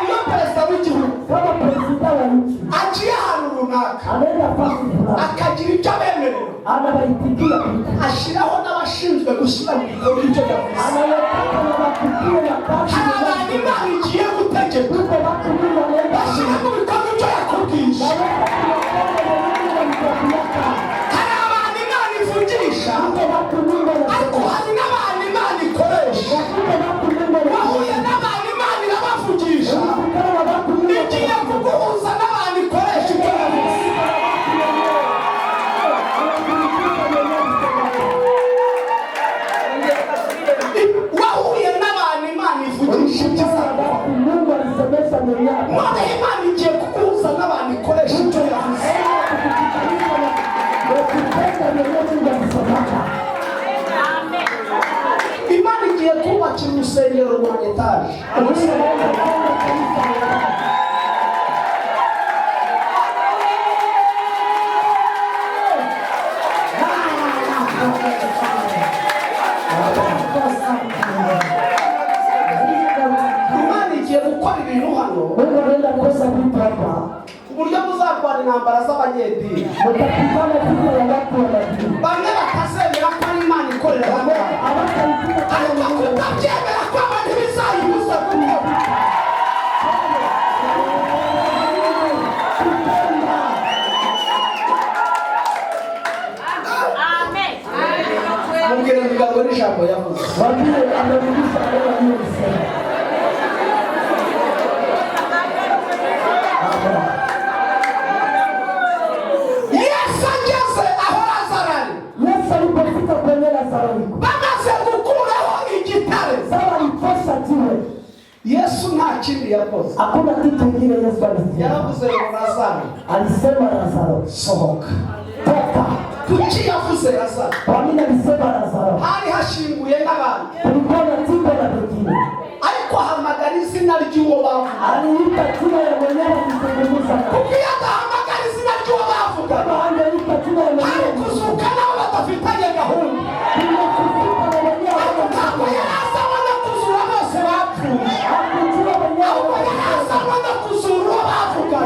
Iyo perezida w'igihugu Kama président wa nchi agiye ahantu runaka, anaenda fasi fulani, akagira icyo abemerera, anawaitikia kitu, ashyiraho n'abashinzwe gushyira mu bikorwa ibyo yavuze. Anawataka na wafikie na kazi. Hari abantu Imana igiye gutegeka Kuko watu Mungu anaenda bashyira mu bikorwa ibyo yakubwiye. naweka kumapendo ya Mungu walikuambiaka. Hari abantu Imana ivugisha, Kuko watu Mungu ariko anasema, hari n'abantu Imana ikoresha. na kuko watu Mungu Wahuye anasema, n'abantu Imana irabavugisha. ulikutana na watu Mungu Igiye kuguhuza n'abantu ikoresha ibyo yavuze. anatumikisha mwenyewe msemaji. Wahuye n'abantu Imana ivugisha ibyo Ulikutana na izakora. watu Mungu alisemesha mwenyewe. Noneho Imana igiye kuguhuza n'abantu ikoresha ibyo yavuze. Kukutanisha na kutenda mwenyewe Mungu alisemaka. Imana igiye kubakira urusengero rwa etaje. Mungu anaenda kujenga kanisa la tatu. Imana igiye gukora ibintu hano Mungu anaenda kuweza vitu hapa. ku buryo muzarwana intambara z'abanyedini. Mtapigana vita ya watu wa madini. Bamwe batazemera ko ari Imana ikorera hano, Hawataitika kama ariko Mungu. kutabyemera kwabo ntibizayibuza gukora. Kupenda. Mubwire mugabo n'ijambo yavuze. Mwambie amerudisha neno aliyosema. Amen. Yesu ageze aho Lazaro ari, Yesu alipofika kwenye Lazaro yuko. Bamaze gukuraho igitare, Sawa alitosha jiwe. Yesu nta kindi yakoze. Hakuna kitu kingine Yesu alisema. Yaravuze ngo: "Lazaro, Alisema, "Lazaro, sohoka." toka." Kuki yavuze Lazaro? Kwa nini alisema Lazaro? Hari hashinguye n'abantu, Kulikuwa na jimbo na wengine. Ariko ahamagara izina ry'uwo bavuga. Aliita jina ya mwenyewe akizungumza naye. Kuko iyo adahamagara izina ry'uwo bavuga, Kama hangeita jina ya hari mwenyewe, kuzuka n'abo badafitanye gahunda. kumefufuka na mwenyewe. Ariko ntabwo yari azanywe no kuzura bose bapfuye, Hakujua mwenyewe. Ahubwo yari azanywe no kuzura uwo bavuga.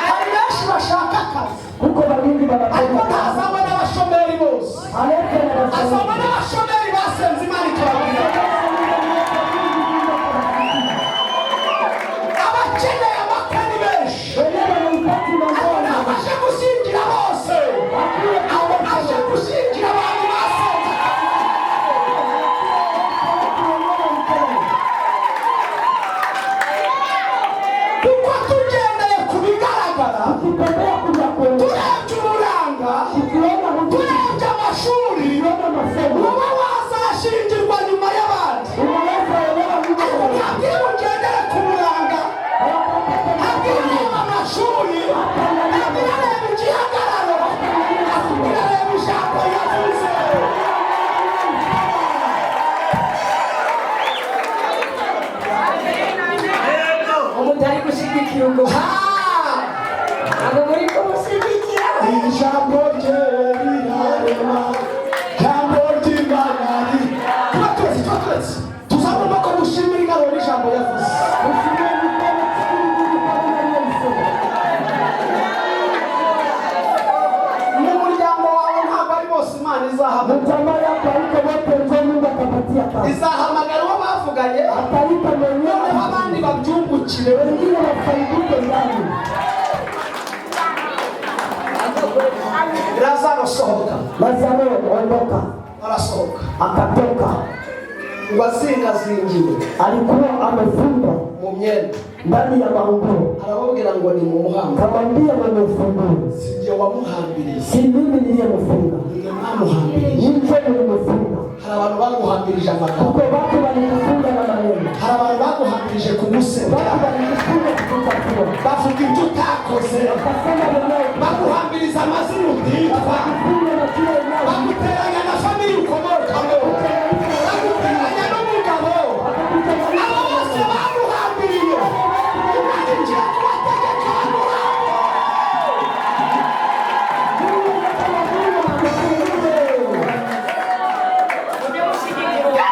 Hari benshi bashaka akazi, Kuko bamingi ariko wanapenda ntazanywe n'abashomeri bose, alete na azanywe n'abashomeri basenze Imana ikababwira. Abakeneye amakwe ni benshi, Wenyewe wanahitaji ariko mandoa. Ntabwo aje gushyingira bose, ahubwo aje gushyingira abantu basenze. Watu wenyewe mkono. Kuko tugendeye ku bigaragara, Ukitembea kuja kuona, turebye uburanga, ukiona huku, turebye amashuri, ukiona masomo, uba wazashingirwa nyuma y'abandi. Unaweza elewa Ariko mtu. Ntabwo iyo ugendere ku buranga, ntabwo iyo ureba amashuri, ntabwo iyo ureba igihagararo, ahubwo urareba ijambo yavuze. Umutari gushyigikira ubwo Ha! Ntabwo muri kumushyigikira. Ijambo rye rirarema, ijambo ry'Imana tuba turetse, tuba turetse tuzabona ko dushimira ingabo n'ijambo yavuze. Usimame mkono chini Mungu kwa neno aliyosema. Mu muryango wawe ntabwo ari bose Imana izahamagara. Mjamaa yako haiko wote ndio Mungu atapatia kazi. Izahamagara uwo bavuganye, Ataita mwenyewe. Noneho abandi babyungukire. Wengine wafaidike ndani. "Lazaro, sohoka." "Lazaro, ondoka." Arasohoka. Akatoka. Ngo azingazingiwe Alikuwa amefungwa mu myenda, ndani ya manguo. Arababwira ngo ni mu muhanga. Kamwambia mwenye ufunguo, Si jye wamuhambiriye, si mimi niliyemfunga, nimwe mwamuhambiriye. Ni njye nilimfunga. Hari abantu baguhambirije amagambo. Kuko watu walikufunga na maneno, Hari abantu baguhambirije kugusebya, watu walikufunga kukuchafua, bavuga ibyo utakoze, wakasema wenyewe, baguhambiriza amazina utitwa, wakakufunga na kile wenyewe, baguteranya na famille ukomokamo, baguteranya n'umugabo. Abo bose baguhambiriye, Imana igiye kubategeka baguhambure. Mungu anasema Mungu akufungue. Ujye mushyigikira.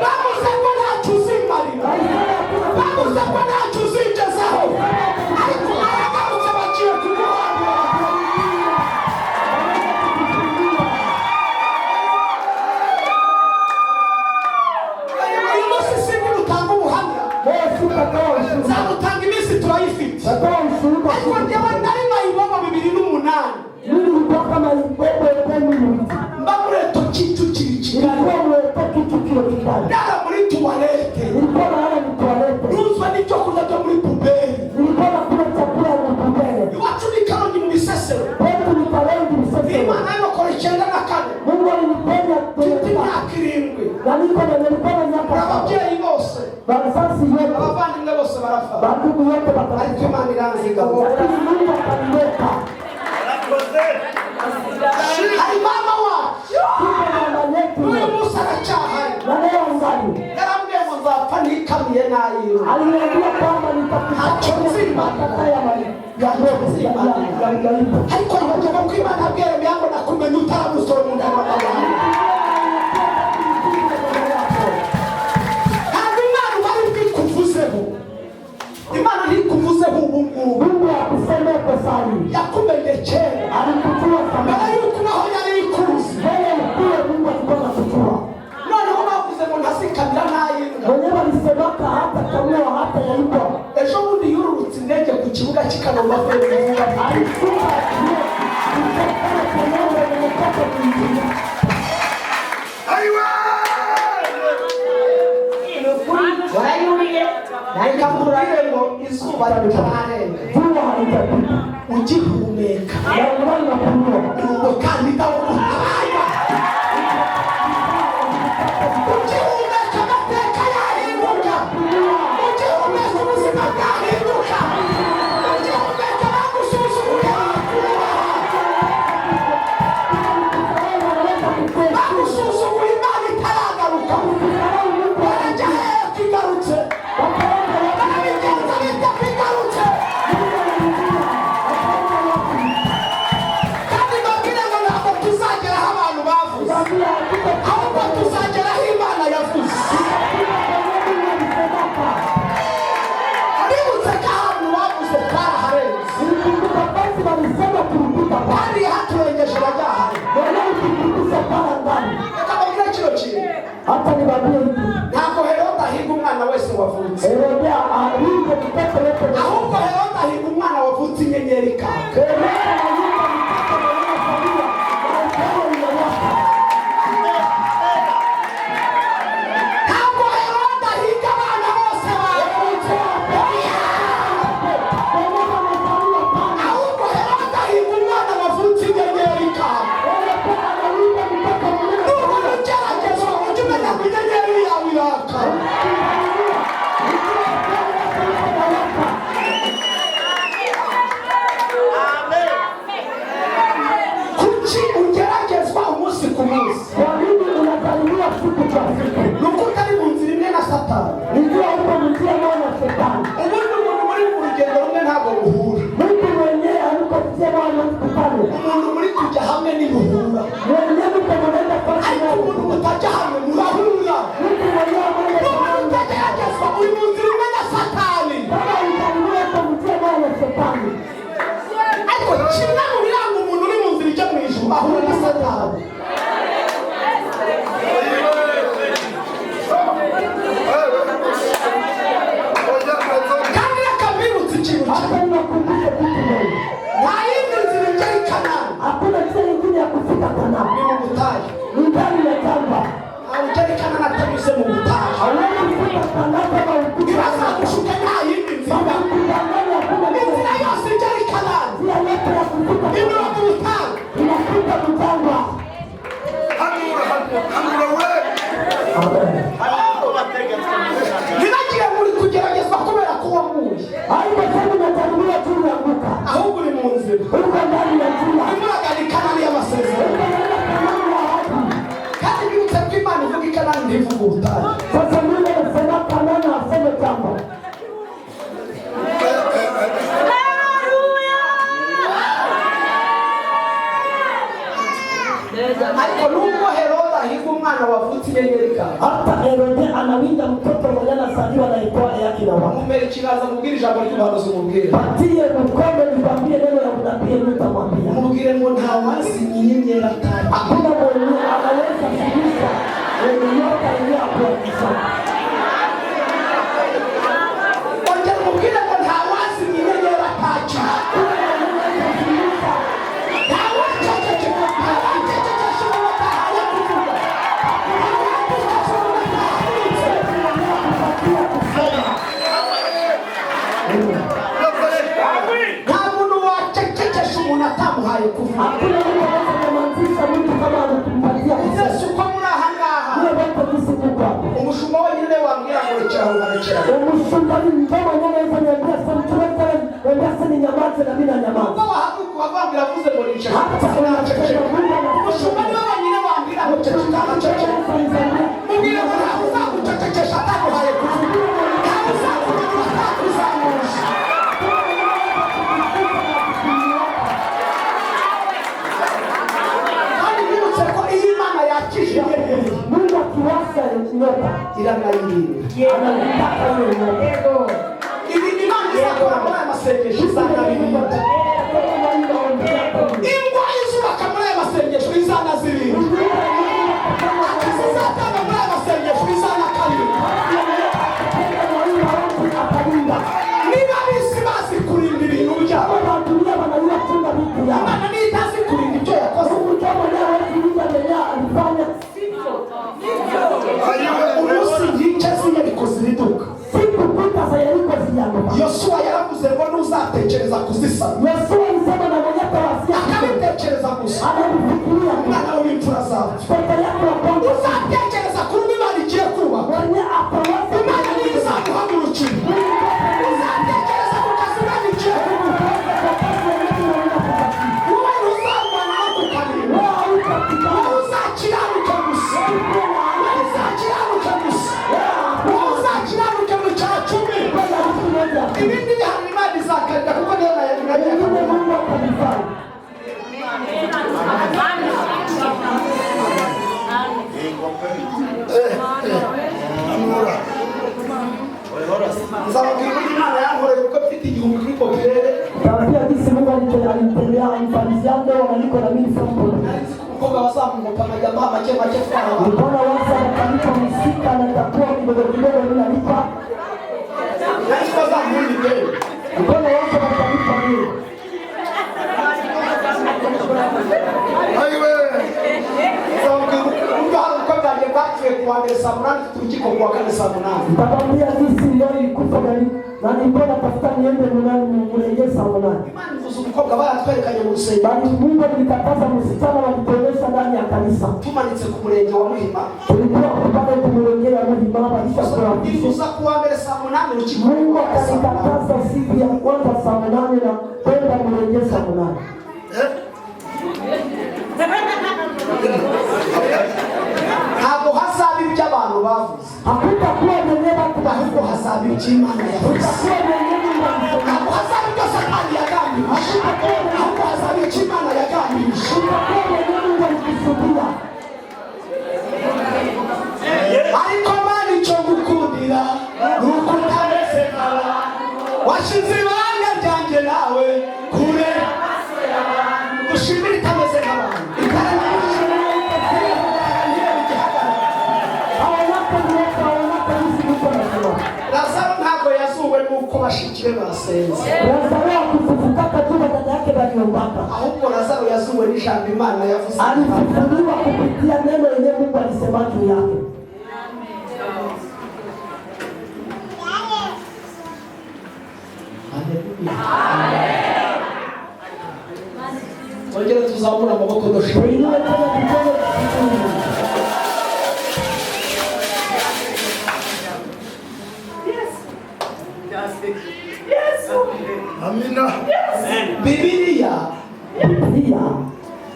Bavuze ko ntacyo uzimarira, bavuze ko ntacyo uzigezaho, ariko aragarutse, bagiye kuguhambira. Uyu munsi sindi butanga ubuhamya. Leo sitatoa ushuhuda. Nzabutanga iminsi turayifite. Natoa ushuhuda. Ariko njyewe nari mayibobo 2008. Mimi nilitoka mayibobo 2008. Mba muri Eto Kicukiro i Kigali. Nilikuwa mweto Kicukiro Kigali. Ndara muri toilette. Nilikuwa nalala mu toilette. Ntunzwe n'ibyo kurya byo muri poubelle. Nilikuwa nakula chakula ya poubelle. Iwacu ni Karongi mu Bisesero. Kwetu ni Karongi Bisesero. Imana yanokora 94. Mungu aliniponya Mfite kwenye imyaka 7. na niko na nilikuwa na miaka 7. Ababyeyi bose, Wazazi yote, abavandimwe bose barapfa, bandugu yote ariko wakafa. Imana iranzigama. Lakini Mungu akaniweka. Hari mama wacu. Tuko mama yetu. N'uyu munsi aracyahari. Na leo angali. Yarambwiye ngo nzapfa nikamiye n'ayiwe. Aliniambia kwamba nitakufa ya mali ya ya ya ya. Ariko nibagera ko Imana yabwiye Yeremiya ngo nakumenye utaramusora mu nda ya mama wawe. Ntabwo Imana wari bwikuvuzeho, Imana ntikuvuzeho ubu ngubu. Mungu akuseme kwa sali. Yakumenye kera. Alikujua Mbere zamani. y'uko ubaho yari ikuzi. Mbele ukuwe Mungu alikuwa anakujua. Noneho bavuze ngo ntazikamira n'ay'imbwa. Mwenyewe alisemaka hata kamua hata yaibwa. Ejo bundi yururutse indege ku kibuga cy'i Kanombe avuye mu ivuga. Alishuka kutokana Kanombe nimetoka kuingia. Warayuriye. Reka nkubwire ngo izuba ritararenga, Jua halijapita. ugihumeka, Na ungali unapumua. uri umukandida wo gutabara. Ugihumeka amateka yahinduka, ugihumeka ubuzima bwahinduka, ugihumeka bagusuzuguye bakubaha. Wanaweza kukwepa. Bagusuzuguye Imana itaragaruka, barajya hehe ko igarutse? Barabigenza bite ko igarutse? Kandi mbabwire ngo ntabwo tuzagera aho abantu bavuze, ahubwo tuzagera aho Imana yavuze. Nibutse ko ahantu bavuze twaraharenze, kandi haturengeje bajyahari. Reka mbabwire kino kintu. Hata niwaambie hivi, Ntabwo Herode ahiga umwana wese wavutse, Herode alinge mtoto yote. ahubwo Herode ahiga umwana wavutse inyenyeri ikaka. Herode alinge mtoto mwenye familia na upendo inawaka. Ntabwo Herode ahiga abana bose bavutse, Mwenye amezaliwa pale. ahubwo Herode ahiga umwana wavutse inyenyeri ikaka. Herode analinda mtoto mwenye Nubona ugeragezwa ujye umenya ngo inyenyeri yawe iraka. Kuki ugeragezwa umunsi ku munsi? Kwa nini unadhaliwa siku kwa siku? Ni uko utari mu nzira imwe na Satani. Nijua uko njia moja na shetani. Ubundi umuntu muri mu rugendo rumwe ntabwo muhura. Mtu mwenyewe hayuko njia moja mkutano. Umuntu muri kujya hamwe ntimuhura, Mwenyewe mko mnaenda fasi ariko moja. umuntu mutajya hamwe murahura. Mtu mwenyewe mwenye Nubona utageragezwa uri mu nzira imwe na Satani. kama utaliwa uko njia moja na shetani. Ariko kimwe mu biranga umuntu uri mu nzira ijya mu ijuru, ahura na Satani. Kandi reka mbibutse ikintu kimwe. Hata niwakumbushe kitu moja. Nta yindi nzira igera i Kanani Hakuna njia nyingine ya kufika Kanaani. ni mu butayu. Ni ndani ya jangwa. Ntawe ugera i Kanani atanyuze mu butayu. Hauwezi kufika Kanaani kama upite. Ntibazagushuke, nta yindi nzira. Kudanganya hakuna njia. Inzira yose igera i Kanani Njia yote ya kufika inyura Kanaani mu butayu. inafika mjangwa. Amen. Ntibagire muri kugeragezwa kubera ko waguye, Haiko sema unajaribiwa tu unaanguka. ahubwo uri mu nzira Uko ndani ya njia. urimo uragana i Kanani y'amasezerano. Uko unaenda Kanaani ya ahadi. Kandi mbibutse ko Imana ivuga i Kanani ntivuga ubutayu. Sasa Mungu anasema Kanaani aseme jambo. Ariko nubwo Herode ahiga umwana wavutse Yahagurutse inyenyeri ikaka. Hata Herode anawinda mtoto mwenye anazaliwa na etoile yake inawaka. Mumpere ikiganza, mubwire ijambo ry'ubuhanuzi, mubwire. Patie mkono nikwambie neno ya unabii nitamwambia. Mubwire ngo ntawazimya inyenyeri atakiye. Hakuna mwenye anaweza kugusa wenye nyota yenyewe akuakisha. Ongera umubwire ngo ntawazimya inyenyeri atakiye. Hakuna mwenye anaweza kugusa. Ntawacecekesha, ntawacecekesha umuntu atahaye kuvuga. Ntawacecekesha umuntu atahagurutse. Kupatia kusoma. Nta muntu wacecekesha umuntu atamuhaye kuvuga. Hakuna mtu anaweza kumwanzisha mtu kama anakumpatia kusoma. Yesu uko muri aha ngaha, Yule wote jinsi kuko hapa. umushumba wenyine wambwira ngo rekera aho, nkarekera. Umushumba ni mdomo mwenyewe anaweza niambia sasa mtu wewe niambia sasa ninyamaze na mimi nanyamaza. Ubwo wahaguruka ukavuga iravuze ngo niceceke, Hata sinaceceka. unasema Mungu Umushumba niwe wenyine wambwira ngo ceceka, nkaceceka. Mubwire ngo ntawe uzagucecekesha ataguhaye kuvuga, ntawe uzakumanura atakuzamura. Kandi bibutse ko iyo Imana yakije inyenyeri, Mungu akiwasha nyota iranayirinda. analitaka hiyo nyota. Ibintu Imana izakora muri aya masengesho izanabirinda. Ingwa izubaka muri aya masengesho izanazirinda. Akazi izatanga muri aya masengesho izanakarinda. Niba ab'isi bazi kurinda ibintu byabo, Imana niyo itazi kurinda ibyo yakoze. Umunsi inkike z'Iyeriko ziriduka, Yosuwa yaravuze ngo nuzatekereza kuzisana, akabitekereza gusa, umwana w'imfura azapfa. Uzatekereza kuri Imana igiye kubaka, Imana niyo izaguhagurukira. Uzatekereza ku kazi Imana igiye kuguha, wowe ntuzarwana no kukarinda. Wowe uzakiranuke gusa, wowe uzakiranuke gusa, wowe uzakiranuke mu cya cumi. Ibindi bihano Imana izakarinda, kuko niyo nayo. Nzababwira uburyo Imana yankoreye kuko mfite 1000 kuri popirere. Taambia jinsi Mungu alinitendea alifanyia ndoa na niko na mimi sample. Nari nzi ko umukobwa bazamumopa nkajya mbaha make make twara. Nilikuwa waza nakalipa msika na nitakuwa kidogo kidogo mimi nalipa. Nari nzi ko bazamuha imideli. Nilikuwa waza nakalipa mimi. Nzababwira uburyo hari ubukwe bwanjye bwapfuye ku wa mbere saa 8, mfite urukiko ku wa kane saa 8. Nitakwambia jinsi ndoa ilikufa na nilikuwa natafuta niende munani murejee saa 8. Imana ivuza umukobwa baratwerekanye mu rusengero. Bali Mungu alikataza msichana walituonyesha ndani ya kanisa. Tumanitse ku murenge wa Muhima. Tulikuwa pale kumurejea Muhima maisha kwa. Ivuza ku wa mbere saa 8, urukiko Mungu ku wa kane saa 8. akanikataza siku ya kwanza saa 8 na kwenda murejee saa 8. Ntabwo hazaba ibyo abantu bavuze, Hakutakuwa mwenyewe watu ahubwo hazaba ibyo Imana yavuze. Hakutakuwa mwenyewe Mungu alisema. Ntabwo hazaba ibyo Satani yagambirije, ahubwo hazaba icyo Imana yagambirije. Hakutakuwa mwenyewe Mungu alikusudia. Ariko Mana, icyo gukundira ni uko utameze nk'abantu, washize ibanga ryanjye nawe kure. Dushimire itameze nk'abantu, itareba igihagararo. Hawanako nyota, hawanako jinsi Mungu anasema. Lazaro ntabwo yazuwe n'uko bashiki be basenze, Lazaro hakufufukaka tu dada yake waliombaka. ahubwo Lazaro yazuwe n'ijambo Imana yavuze. Alifufuliwa kupitia neno yenyewe Mungu alisema juu yake. Twongere tuzamure amaboko dushimire. Tuinue tena mikono tushukuru. Amina. Bibiliya Biblia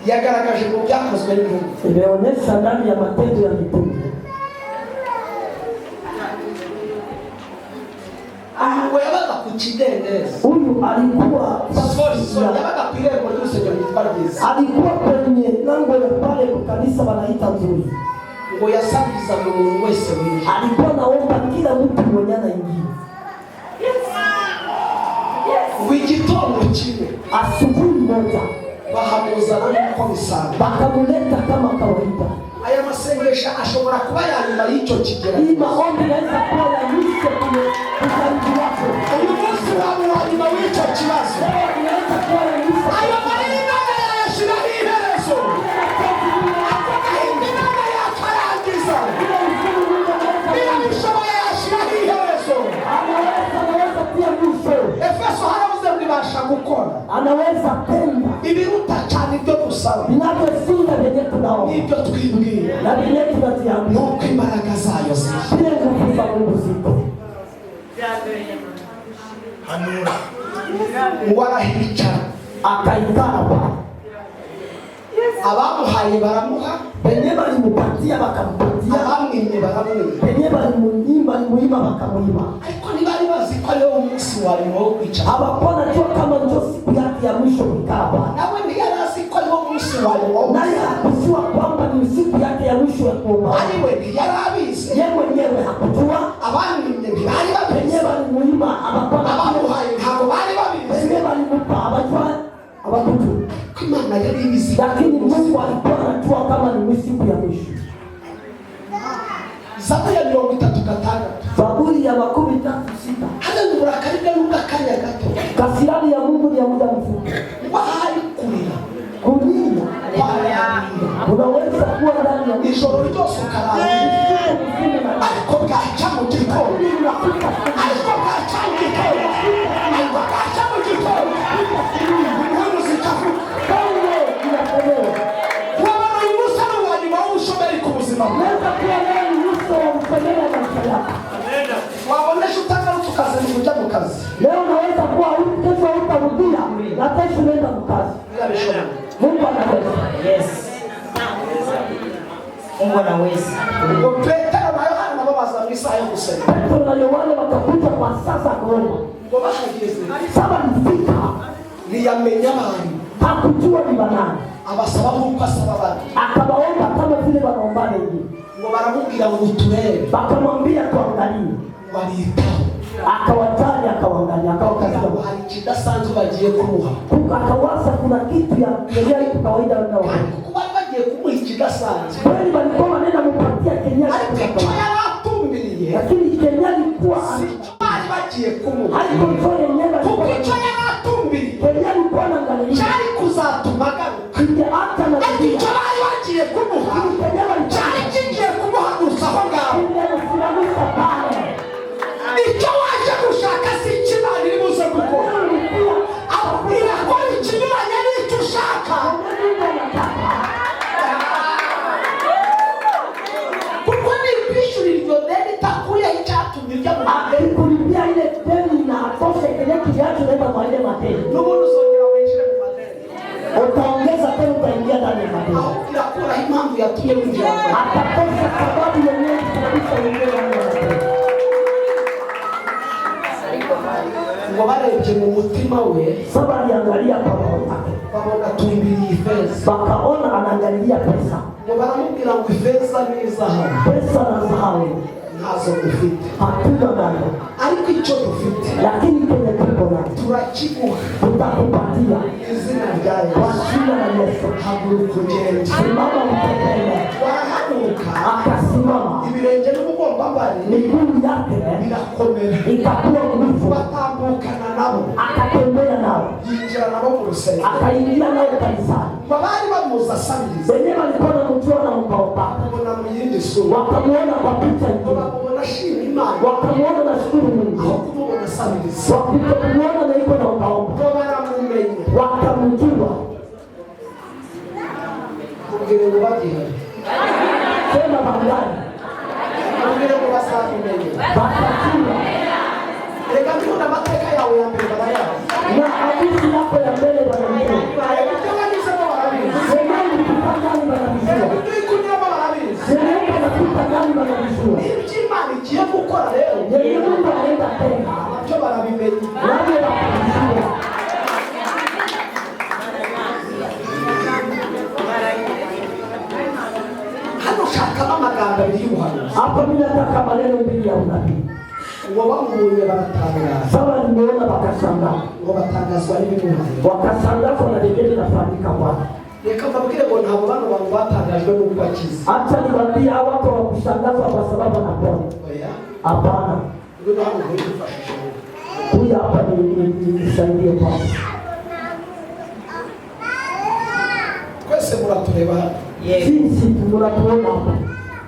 yagaragaje mu Byakozwe n'Intumwa, imeonyesha ndani ya Matendo ya Mitume. Uyu ngo yabaga ku kidendezi. Huyu alikuwa Sorry, sorry, yabaga ku irembo ry'urusengero rwitwa Rwiza. Alikuwa kwenye lango ya pale kwa kanisa wanaita Nzuri. Ngo yasabirizaga umuntu wese winjira. Alikuwa naomba kila mtu mwenye anaingia. Ngo igitondo kimwe, Asubuhi moja, bahamuzana nk'uko bisanzwe. Bakamuleta kama kawaida. Aya masengesho ashobora kuba ya nyuma y'icyo Hii kigeragezo. Maombi inaweza kuwa ya mwisho kwenye kujaribu wako. Uyu munsi waba uwa nyuma w'icyo kibazo. Leo inaweza kuwa ya mwisho. Ayo marira Imana yayashyiraho iherezo. Ako gahinda Imana yakarangiza. Ile huzuni Mungu anaweza Niba bishoboye yashyiraho iherezo. Anaweza pia mwisho. Efeso haravuze ngo ibasha gukora Anaweza tenda ibiruta cyane ibyo dusaba vinavyoshinda vyenye tunaomba n'ibyo twibwira, na vyenye tunajiambia. nuko imbaraga zayo ziri. Vile nguvu za Mungu ziko. Hanura. Ngo arahicara. Akaikala pale. Abamuhaye baramuha. Penye walimupatia wakampatia, Abamwimye baramwima. Penye walimunyima walimuima wakamuima. Ariko ntibari bazi ko ariwo munsi wa nyuma wo kwicara. Hawakuwa najua kama ndio siku yake ya mwisho kukaa pale. Nawe ntiyari azi ko ariwo munsi wa nyuma wo Naye hakujua kwamba ni siku yake ya mwisho ya kuomba. Ari we ntiyari abizi. Ye mwenyewe hakujua. Abamwimye ntibari Penye babizi. walimuima hawakuwa najua. Abamuhaye ntabwo bari babizi. Penye walimupa hawajua, hawakujua. Ko Imana yari ibizi. Lakini Mungu alikuwa anajua kama ni siku ya mwisho. Zaburi ya 36. Zaburi ya 36. Hano ni uburakari bwe n'ubw'akanya gato. Kasirani ya Mungu ni ya muda mfupi. Ngo ahari kurira Kulia kwararira unaweza kuwa ndani ya ijoro ryose ukararira, ariko bwacya mu gitondo, ariko bwacya mu gitondo, ariko bwacya mu gitondo, impundu zikavuga. Kongo inatolewa. Wabona uyu munsi ari uwa nyuma w'ubushomeri ku buzima bwawe. Unaweza kuwa leo ni mwisho wa ushomeri wa maisha yako. Wabona ejo utagarutse ukazinduka ujya mu kazi. Leo unaweza kuwa kesho utarudia na kesho unaenda mkazi. Birabishoboka. Mungu anaweza. Yes. Mungu anaweza. Ngo Petero na Yohana nabo baza mu isaha yo gusenga. Petro na Yohana wakakuja kwa sasa kuomba. Ngo bahageze, Saba alifika, ntiyamenya abantu. Hakujua ni wanani. Abasaba nk'uko asaba abandi. Akawaomba kama vile wanaomba wengine. Ngo baramubwira ngo uturebe. Wakamwambia tuangalie. Ngo aritaho. Akawataja, akawaangalia, kugira ngo akawatazama. hari ikidasanzwe bagiye kumuha. Akawaza kuna kitu ya yenyewe iko kawaida wao. Kandi kuko bari bagiye kumuha ikidasanzwe, Kweli walikuwa wanaenda kumpatia Kenya. Ariko icyo yari atumbiriye Lakini Kenya alikuwa si cyo bari bagiye kumuha, haiko njo yenyewe kuko alikuwa icyo yari atumbiriye Kenya alikuwa anaangalia. Cyari kuzatuma agaruka, Kinge hata na ariko icyo bari bagiye kumuha Kenya alikuwa cyari kigiye kumuhagurutsa aho ngaho. kingemsimamisha pale. Icyo waje gushaka si icyo Imana iri buze gukora. Ahubwo irakora ikinyuranye n'icyo ushaka, kuko nikwishyurira iryo deni itakuyeho icyatumye ujya mu madeni, Akikulipia ile deni na atoshe kenye kiacho naenda kwa ile madeni. N'ubundi uzongera winjire mu madeni. Utaongeza tena utaingia ndani ya madeni. Ahubwo irakuraho impamvu yatumye winjira mu madeni. Atatosha sababu yenyewe kusababisha uingie ndani ya madeni. Ngo barebye mu mutima we, Sasa aliangalia kwa roho yake. Babona atumbiriye ifeza. Wakaona anaangalia pesa. Ngo baramubwira ngo ifeza n'izahabu Pesa na dhahabu ntazo dufite, hatuna nayo, ariko icyo dufite lakini kwenye tuko nayo turakiguha. Tutakupatia Izina rya kwa Yesu, jina la Yesu. Haguruka ugende. Simama utembee. Warahaguruka. Akasimama, Ibirenge n'umugombambari miguu yake birakomera. Ikakuwa nguvu, Batambukana nabo, akatembea nao, yinjira nabo mu rusengero. Akaingia nao kanisani. Ngo bari bamuzi asabiriza, Wenyewe walikuwa wanamjua na mkaopa, bamubona mu yindi sura, wakamuona kwa picha ngo nyingine, bamubona ashima Imana wakamuona na shukuru Mungu, aho kumubona asabiriza. Wakitomuona na iko na ukaomba, Ngo baramumenya. Wakamjua. Kubwira ngo bagihari. Sema bangani, Kubwira ngo bazabimenya. Watajua. Reka mbibona amateka yawe ya mbere barayazi. Na hadithi yako ya mbele wanamjua. Ibyo wanyuzemo barabizi. Wenyewe ulipita ndani wanamjua. Ibyo uri kunyuramo barabizi. Wenyewe wanapita ndani wanamjua. Ibyo Imana igiye gukora rero, Yenye Mungu anaenda tena, nabyo barabimenya. Navyo watamjua. Hano ushakamo amagambo Mimi nataka maneno mbili ya unabii. Ngo bamubonye baratangara. Sawa, nimeona wakashangaa, Ngo batangazwa n'ibimubaye. Wakashangazwa na vingine vinafanyika kwake. Reka mbabwire ngo ntabwo bano bantu batangajwe n'uko akize. Acha niwaambie, hao watu hawakushangazwa kwa sababu anapona. Oya. Hapana. Ngwino hano nkubifashishe. Kuja hapa nisaidie kwanza. Twese muratureba hano. Sisi tunatuona hapa,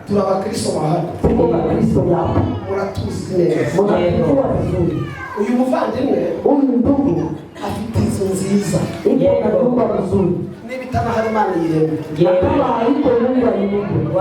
Turi abakristo ba hano. Tuko Wakristo hapa, Muratuzi neza. Mnatujua vizuri. Uyu muvandimwe Huyu ndugu afite inzu nziza. Iko na nyumba nzuri, Niba itanahari Imana yireme. Na kama haiko Mungu aimungu,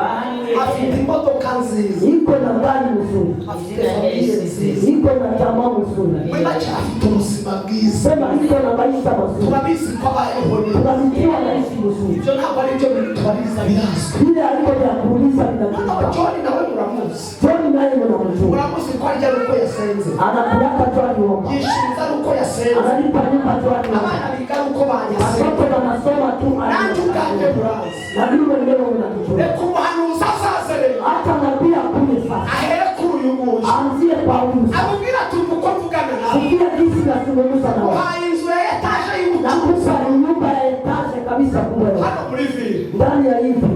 Afite imodoka nziza. Iko na gari nzuri, Afite famille nziza. Iko na jamaa mzuri, Muri make afite ubuzima bwiza. Sema iko na maisha mazuri. Turabizi ko abayeho neza. Tunamjua naishi mzuri. Ibyo ntabwo ari byo bintu tubariza, birazwi. Vile aliko vya kuuliza Noneho vinajulikana. John nawe muramuzi. John naye mnamjua, Muramuzi ko arya ari uko yasenze, anakulaka tu aliomba, yishinza ari uko yasenze, analipa nyumba tu aliomba, abana biga ari uko banyasenze. Watoto wanasoma tu Nanjye ubwanjye aliomba, murazi. Na mimi mwenyewe mnanijua. Reka umuhanuzi azaze rero Hata nabii akuje sasa, ahere kuri uyu nguyu, aanzie kwa huyu sasa. amubwire ati uko mvugana nawe, Sikia jinsi nazungumza na wewe, uhaye inzu ya etaje y'ubucuruzi nakupa nyumba ya etaje kabisa kubwa hano muri ville. Ndani ya hivi.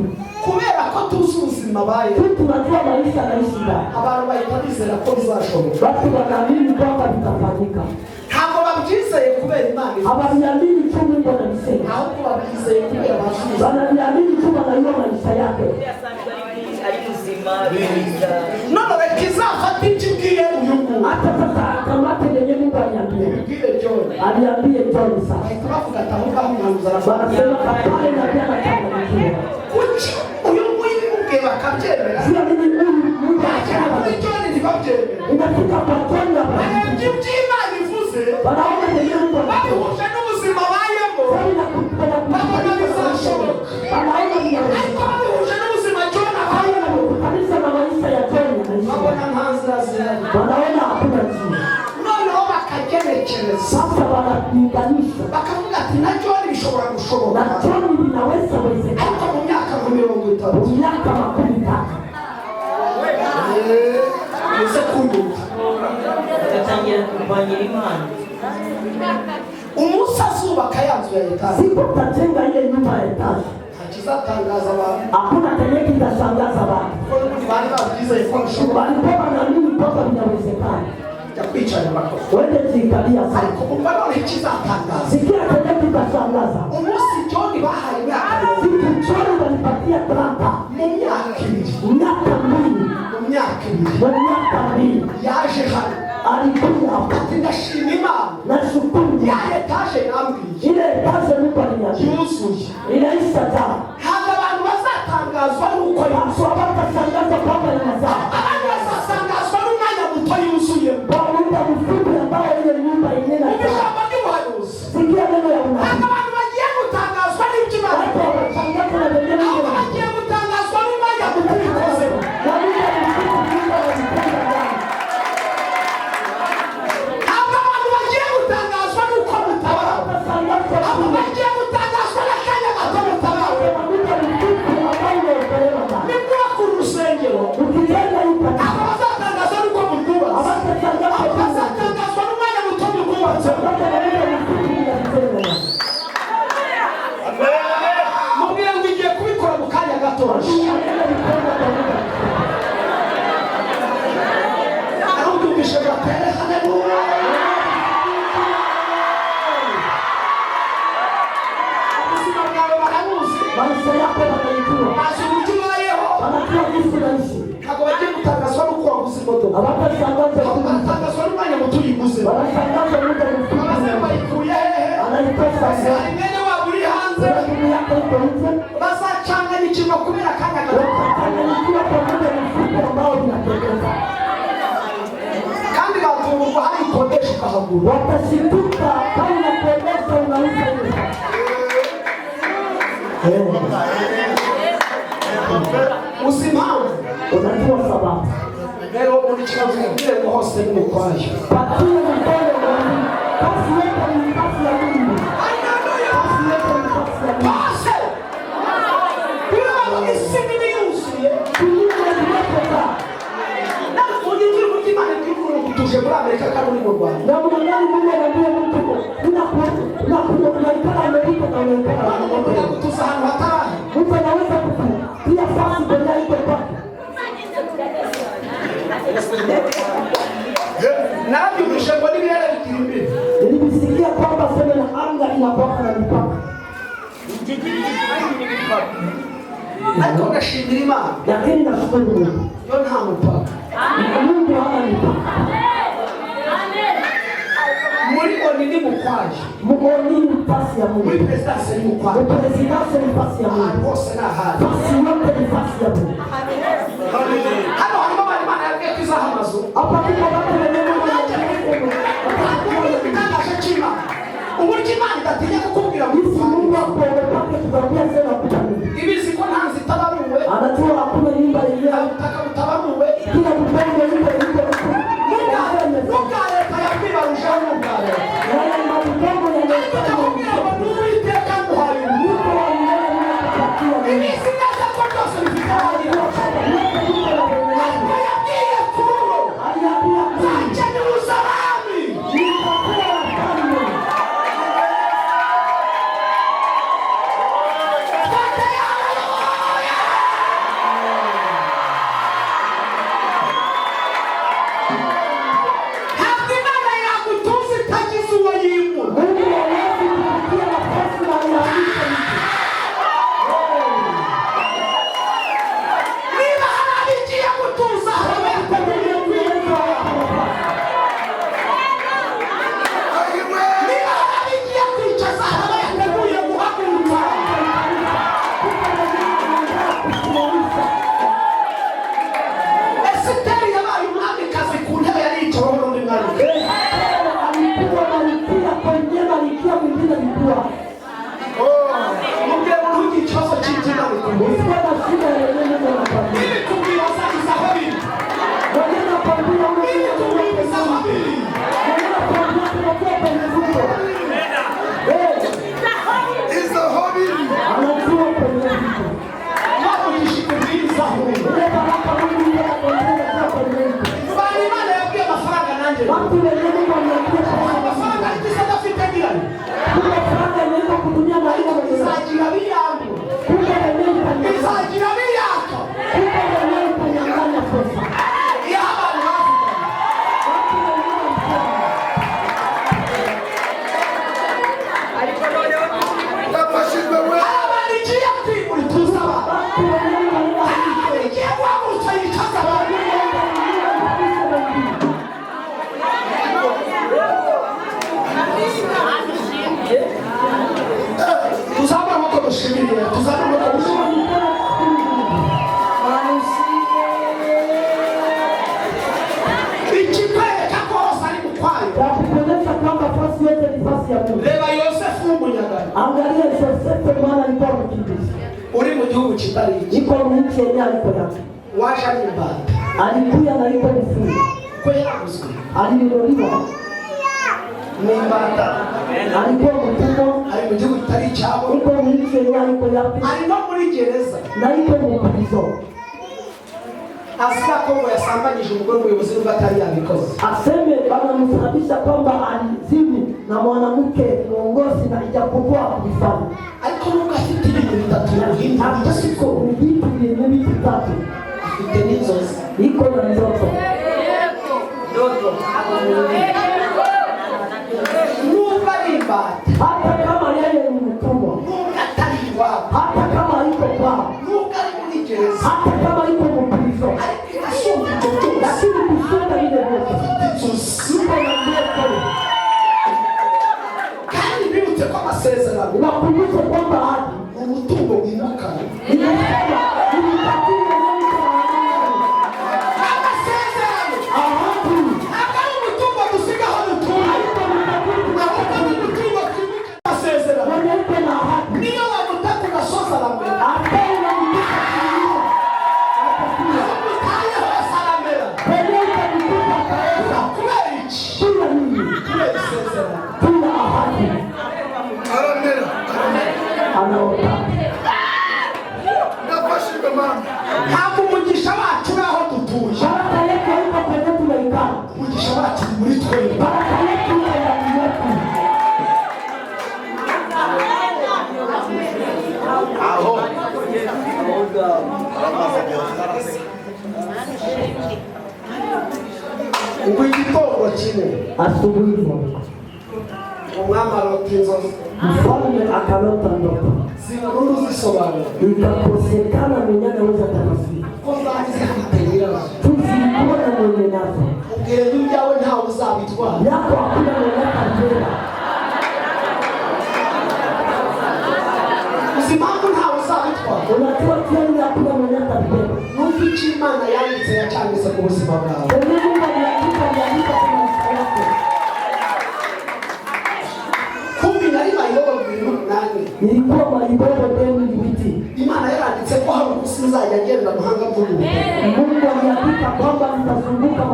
Kubera ko tuzi ubuzima abaye, Tu tunajua maisha anaishi ndani, abantu bahita bizera ko bizashoboka. Watu wanaamini kwamba vitafanyika. Ntabwo babyizeye kubera Imana ivuze, Hawaviamini tu Mungu analisema, ahubwo babyizeye kubera bazi. Wanaviamini tu wanajua maisha yake. Asanzwe ari muzima byiza. None reka izafate icyo ibwiye uyu nguyu, Hata sasa akamate yenye Mungu aliambia, ibibwire John. Aliambie John sasa, Bahita bavuga ati aho ngaho umuhanuzi aravuga. wanasema kapale na pia anachanganyikiwa. Kuki uyu nguyu ibimubwiye bakabyemera, Sio mimi huyu Mungu bagera kuri anasema, John ntibabyemere? Inafika kwa John hapa, Barebye ibyo Imana ivuze, wanaona yenye Mungu anasema, babihuje n'ubuzima bayemo, Sasa babona bizashoboka. wanaona vinawezekana. Ariko babihuje n'ubuzima John abayemo, Kabisa na maisha ya John anaishi, babona nta nzira zihari. Wanaona hakuna njia. Noneho bakagenekereza, Sasa wanalinganisha bakavuga ati na John bishobora gushoboka, na John vinaweza wezekana ariko mu myaka nka 30. Miaka 30. Muze kunyumva. Agatangira kurwanyira Imana. Umunsi azubaka ya nzu ya etaje, Siku utajenga ile nyumba ya etaje, nta kizatangaza abantu, hakuna kenye kitashangaza watu. Kuko n'ubundi bari babyizeye ko bishoboka. Walikuwa wanaamini kwamba vinawezekana. Jya kwicara bakoze. Wende jiikalia sasa, Ariko umva none ikizatangaza, sikia kenye kitashangaza. umunsi John bahaye imyaka 30, Siku John walipatia traka mu myaka 2, miaka 2, mu myaka 2 mu miaka 2 yaje hano, alikuja hapa, ati ndashima Imana, nashukuru ya etaje nambwiye ile etaje Mungu aliniambia yuzuye. inaisha taa. Ntabwo abantu bazatangazwa n'uko yuzuye, Watu hawatashangaza kwamba inazaa, abantu bazatangazwa n'umwanya muto yuzuyemo. Kwa muda mfupi ambao ile nyumba yenyewe Mu inazaa. ijambo ry'ubuhanuzi, Sikia neno ya ntabwo unabii. abantu bagiye gutangazwa n'ibyo Imana Watu ikora, wanashangazwa na wenyewe ahubwo Mungu bagiye gutangazwa n'umwanya muto bikozemo. Na muda mfupi nyumba walijenga ndani. Ntabwo abantu bagiye gutangazwa n'uko mutabara, Watashangaza ahubwo bagiye gutangazwa n'akanya gato mutabawe. kwa muda mfupi ambao umeokolewa ndani. Nimwubaka urusengero, Ukijenga hii kanisa, ntabwo bazatangazwa n'uko murwubatse, hawatashangaza ahubwo bazatangazwa n'umwanya muto murwubatse. kwamba na muda mfupi mnajitenga. Mubwire ngo igiye kubikora mu kanya gatoya. Anaenda mikono kwa muda mfupi. Arumvishe gatere haleluya. Ubuzima bwawe barabuzi, Maisha yako wanaijua, bazi uburyo ubayeho. Wanajua jinsi unaishi. Ntabwo bagiye gutangazwa n'uko waguze imodoka, Hawatashangaza ahubwo baratangazwa n'umwanya muto uyiguze. wanashangaza muda mfupi. Abaze bayikuye hehe? Anaitosa Ese hari mwene wabo uri hanze? ndugu yako iko nje, Bazacanganyikirwa kubera akanya gato, watachanganyikiwa kwa muda mfupi ambao unatendeka. Kandi batungurwa hari ikodesha ukahagura. Watashituka kama unakuendesha unauza hiyo. Uzi impamvu? Unajua sababu? Rero muri kibazo mubwire ngo hose ni ukwayo. Patia mkono kwa Mungu. Kazi yote ni kazi ya Mungu. Haleluya. Kazi yote ni kazi ya Mungu. Hose biba isi nini yuzuye, Dunia yote. Agutuje muri Amerika kandi uri mu Rwanda. Namna gani Mungu anaambia mtu unaikala Amerika na unaikala Imana umuntu yagutuza ahantu hatarahe. Mtu anaweza kukutia fasi kwenye iko kwake. Narabyumvishe ngo n'ibirere bigira imbibi. Nilisikia kwamba sema na anga inakuwa na mipaka. Ariko ndashimira Imana. Lakini nashukuru Mungu. Yo nta mupaka. Mungu hana mipaka. Muri ONU ni mukwaje. Mugoni ni pasi ya Mungu. Muri perezidansi ni mukwaje. Presidence ni pasi ya Ahantu Mungu. hose ni ahantu. Pasi yote ni pasi ya Mungu. Hano harimo abantu Imana yabwiye ko izaha amazu. Hapa ndipo watu wenyewe Igitangaje cy'Imana. Uburyo Imana idatinya kukubwira ngo Jinsi Mungu akuogopake kukwambia sema kuta nini. ibizi ko nta nzu itabaruwe, Anajua hakuna nyumba nta yenyewe. butaka butabaruwe, Kila mpango yuko yuko n'ubwa leta yakwibarujeho n'ubwa leta. Yale mapengo Ariko ndakubwira ngo ni Uwiteka nguhaye ubu. yuko wa milele ninakupatia mimi. Ibizi neza ko byose bifite ba nyirabyo. Ariko yabwiye Kuro, Aliambia Kuro, nzajya nyuza abami. nitakuwa wafalme. Fata haleluya! Ntabwo Imana yagutuza itagize uwo yimura. Mungu hawezi kukupatia nafasi na aliambia mtu. Niba hari abo igiye gutuza, habe yateguye kwimura. Niba hari abo igiye kwicaza, habe yateguye guhaguruka. Esiteri yabaye umwamikazi ku ntebe yari yicaweho n'undi mwami. Alikuwa malkia kwenye malkia mwingine alikuwa. Mubwire ngo ntugire ikibazo cy'iby'Imana ikubwira. Usiwe na shida ya yenyewe Mungu anakwambia. Ibikubwira uzagize aho biri. Mwenyewe anakwambia ule Ibikubwira biza aho biri. Mwenyewe anakwambia tunakuwa kwenye fungo. Eh, anajua kwenye fungo. Bavugisha ikubwiriza aho biri. Ile baraka Mungu ndiye anakwambia unajua kwenye fungo. Bari Imana yabwiye amafaranga nanjye. Watu wenyewe Mungu ameambia Amafaranga ariko isa adafite nyirayo. kuna faranga inaweza kutumia na Ariko ile mwenyewe. izagira abiyanga. Kumbe wenyewe itanyang'anya. Izagira abiyaka. Kumbe wenyewe itanyang'anya pesa. Iyo abantu bavuganye. Watu wenyewe walisema Hari abantu igiye kwimura ituze abantu. watu wenyewe walienda Hari abantu igiye guhagurutsa yicaza abantu. Tuzamure amaboko dushimire. Tuzamure amaboko dushimire. Ikikwereka ko hose ari mu kwayo. Ya kukuonyesha kwamba fasi yote ni fasi ya Mungu. Reba Yosefu w'umunyagano Angalia Yosefu maana alikuwa mkimbizi. uri mu gihugu kitari iki, Iko nchi yenyewe aliko yake. waje ari imbata Alikuya na iko mfungwa. ko yaraguzwe Alinunuliwa. ni imbata, Alikuwa mtumwa. ari mu gihugu kitari icyabo, Iko nchi yenyewe aliko yake ari no muri gereza na iko mu prison. azira ko ngo yasambanyije umugore w'umuyobozi nubwo atari yabikoze. Aseme wanamsababisha kwamba alizini na mwanamke mwongozi na ijapokuwa hakufanya. Ariko nubwo afite ibintu bitatu bimuhindura Iko ni vitu vyenye vitu tatu. afite n'inzozi. Iko na ndoto. Ndoto. Nubwo ari imbata, Hata kama yeye ni mtumwa, nubwo atari iwabo, hata kama iko kwao, nubwo ari muri gereza, hata kama iko mu prison, ariko irasumba ibyo byose lakini kushinda ile vyote afite inzozi. yuko na ndoto. Kandi bibutse ko amasezerano Nakumbushe kwamba ahadi ni umutungo wimukanwa. inasema nilipatia mwanamke wa Mungu. Amasezerano Muri twebwe. Baraka yetu iko ndani yetu. Aho aramaze. Ngo igitondo kimwe, Asubuhi moja umwami arota inzozi, mfalme akalota ndoto, zibura uzisobanura, ikakosekana mwenye anaweza tafsiri, ko zari zifite nyirazo. Tuzikuwa na mwenye nazo. Ubwira n'ibyawe ntawe uzabitwara. Yako hakuna mwenye atabeba. Uzi impamvu ntawe uzabitwara? Unajua kiani hakuna mwenye atabeba? Nuko icyo Imana yanditse yacyanditse ku buzima bwawe. Mwenye Mungu aliandika, aliandika kwa maisha yako. 2018, Nilikuwa maibobo 2018. Imana yaranditse ko hari umunsi nzajya ngenda muhanga mvuga ubutumwa. Mungu aliandika kwamba nitazunguka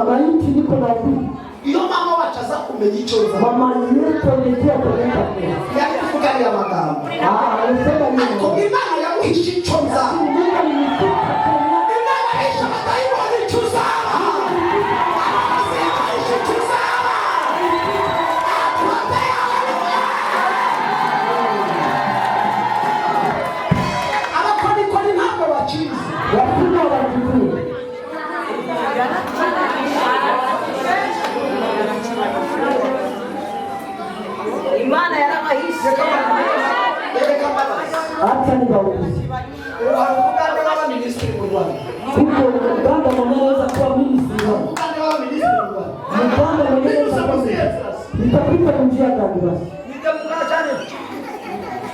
manchi niko na ubiri. Iyo mama wacu aza kumenya icyo nza, Mama yetu angejua kuenda kule. yari kuvuga ariya magambo. Ah, alisema Ariko nini? Imana yamuhishe icyo nza. Mungu alimficha kwenye Imana yahishe abadayimoni icyo uzaba. Abarozi yabahishe icyo uzaba. Abarozi, haleluya. Abakonikoni ntabwo bakizi. Wakubwa wajijue. Imana yarabahishe. Reka mbabazi. Acha nibaulize. Ubu hari umugande w'abaminisitiri mu Rwanda. Huko Uganda mwanaweza kuwa ministry wao. Umugande w'abaminisitiri mu Rwanda. Uganda mwenyewe Binyuze mu zihe nzira se? nitapita njia gani basi? Nidemukara cyane.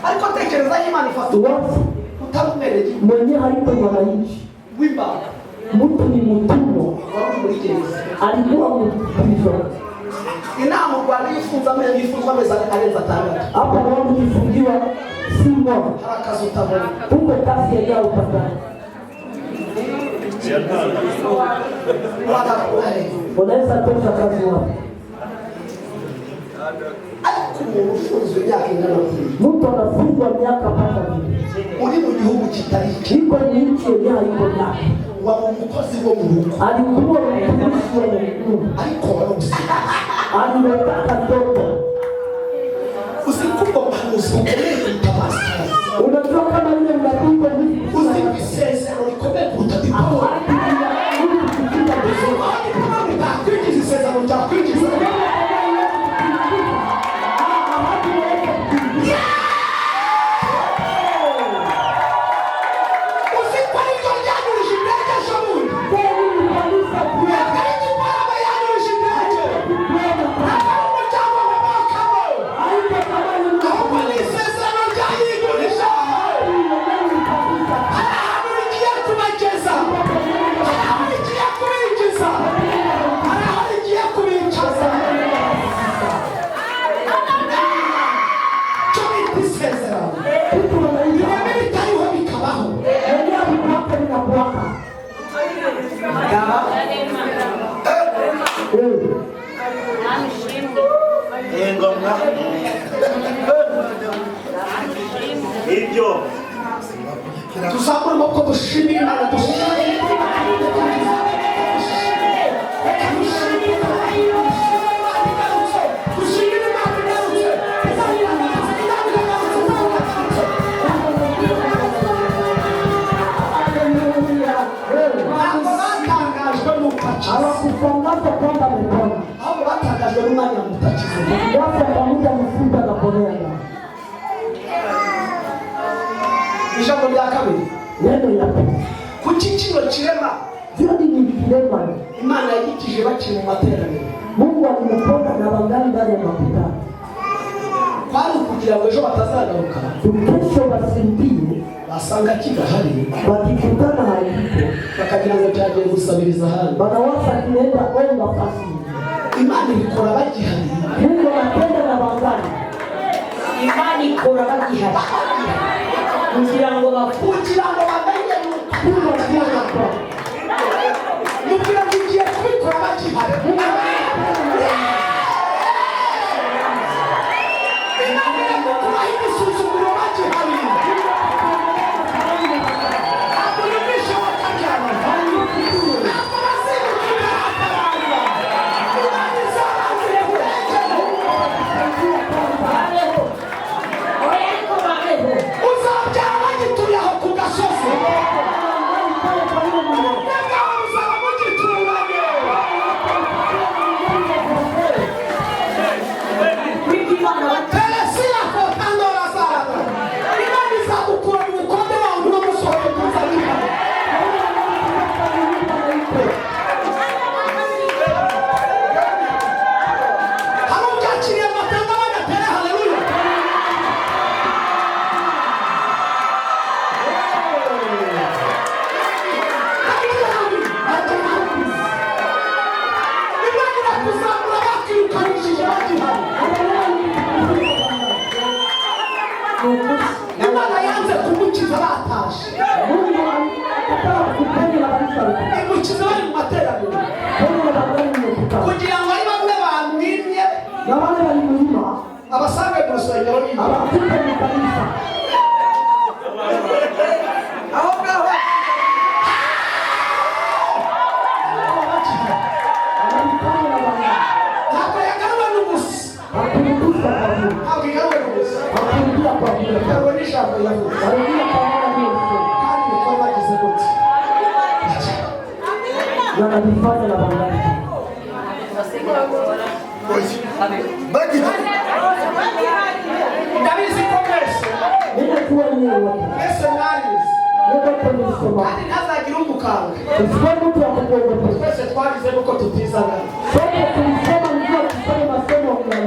Ariko tekereza aho Imana ifata Watu utari umwenegihugu mwenye haiko mwananchi, w'imbata, mtu ni mtumwa, wari uri muri gereza. Alikuwa mprison. Inama mu Rwanda, iyo ufunze amezi, iyo ufunzwe amezi arenze 6, Hapa Rwanda ukifungiwa 6 mois, hari akazi utabona. huko kazi yenyewe upatani. Wagakura hehe? Unaweza tosha kazi wapi? Ariko umuntu ufunzwe imyaka ingana kuriya, Mtu anafungwa miaka mpaka vile, uri mu gihugu kitari icye, iko ni nchi yenyewe haiko yake. Waba umukozi wo mu rugo, Alikuwa mtumishi wa Mungu, ariko warose, alilotaka ndoto. Uzi ko ubwo buhanuzi bukomeye kuruta masters? Unajua kama ile mnabii kwa nini? Uzi ko isezerano rikomeye kuruta diporome? Uzi ko aho diporome itakwinjiza, isezerano ryakwinjiza? Uzi ko ariryo ryanyurije indege ejo bundi? Ntabwo ari diporome yanyurije indege, ntabwo ari umuryango nkomokamo, ahubwo ni isezerano ryayigurije. Hari ahantu rigiye kubageza, hari aho rigiye kubinjiza, hari aho rigiye kubicaza. Cyo bita isezerano, bireme bitariho bikabaho. Ingomwa ibyo. Tuzamure amaboko dushimire Imana, dushimire Imana, reka dushimire Imana, igarutse. Dushimire Imana igarutse. Imana iragarutse, Imana iragarutse, Imana iragarutse. Ntabwo batangajwe n'uko akize, Hawakushangaza kwamba amepona, ahubwo batangajwe n'umwanya muto akize. Wapo kwa muda mfupi akaponea. Ijambo rya kabiri. Neno la pili, Kuki kino kirema Jodi ni kilema, Imana yagikije bakiri mu materaniro? Mungu alimpona na wangali ndani ya makutano. Kwari ukugira ngo ejo batazagaruka Kesho wasirudie, basanga kidahari, wakikutana haiko, bakagira ngo cyagiye gusabiriza ahandi. Wanawaza kinaenda omba fasi nyingine. Imana ibikora bagihari. Mungu anatenda na wangali. Imana ikora bagihari kugira ngo bapfe, Kugira ngo bamenye yuko Mungu anatenda kwa mubwira ngo igiye kubikora bagihari. Imana iragukuraho imisuzuguro bagihari. Ntabwo yumvishe bakajyana, ntabwo bazibuka ibyahagarara. Imana rusengero nyine. Abakupe mu kanisa. Aho ngaho Analikana na Bwana. Ntabwo yagaruwe n'ubusa. Hakurudisha kwa Mungu. Ntabwo igaruwe n'ubusa. Hakurudia kwa Mungu. Igaruwe n'ijambo yavuze. Warudia kwa Bwana aliyosema. Kandi niko bagize gute? Na wanavifanya na wangapi? Bagihari. Ndabizi ko mwese Ninajua nyinyi wote. mwese mwarize. Nyote mlisoma. Kandi ntazagire umukanga. Usikuwe mtu wa kukuogopesha. Twese twarize nuko tutizana. Sote tulisoma ndio tusome masomo ya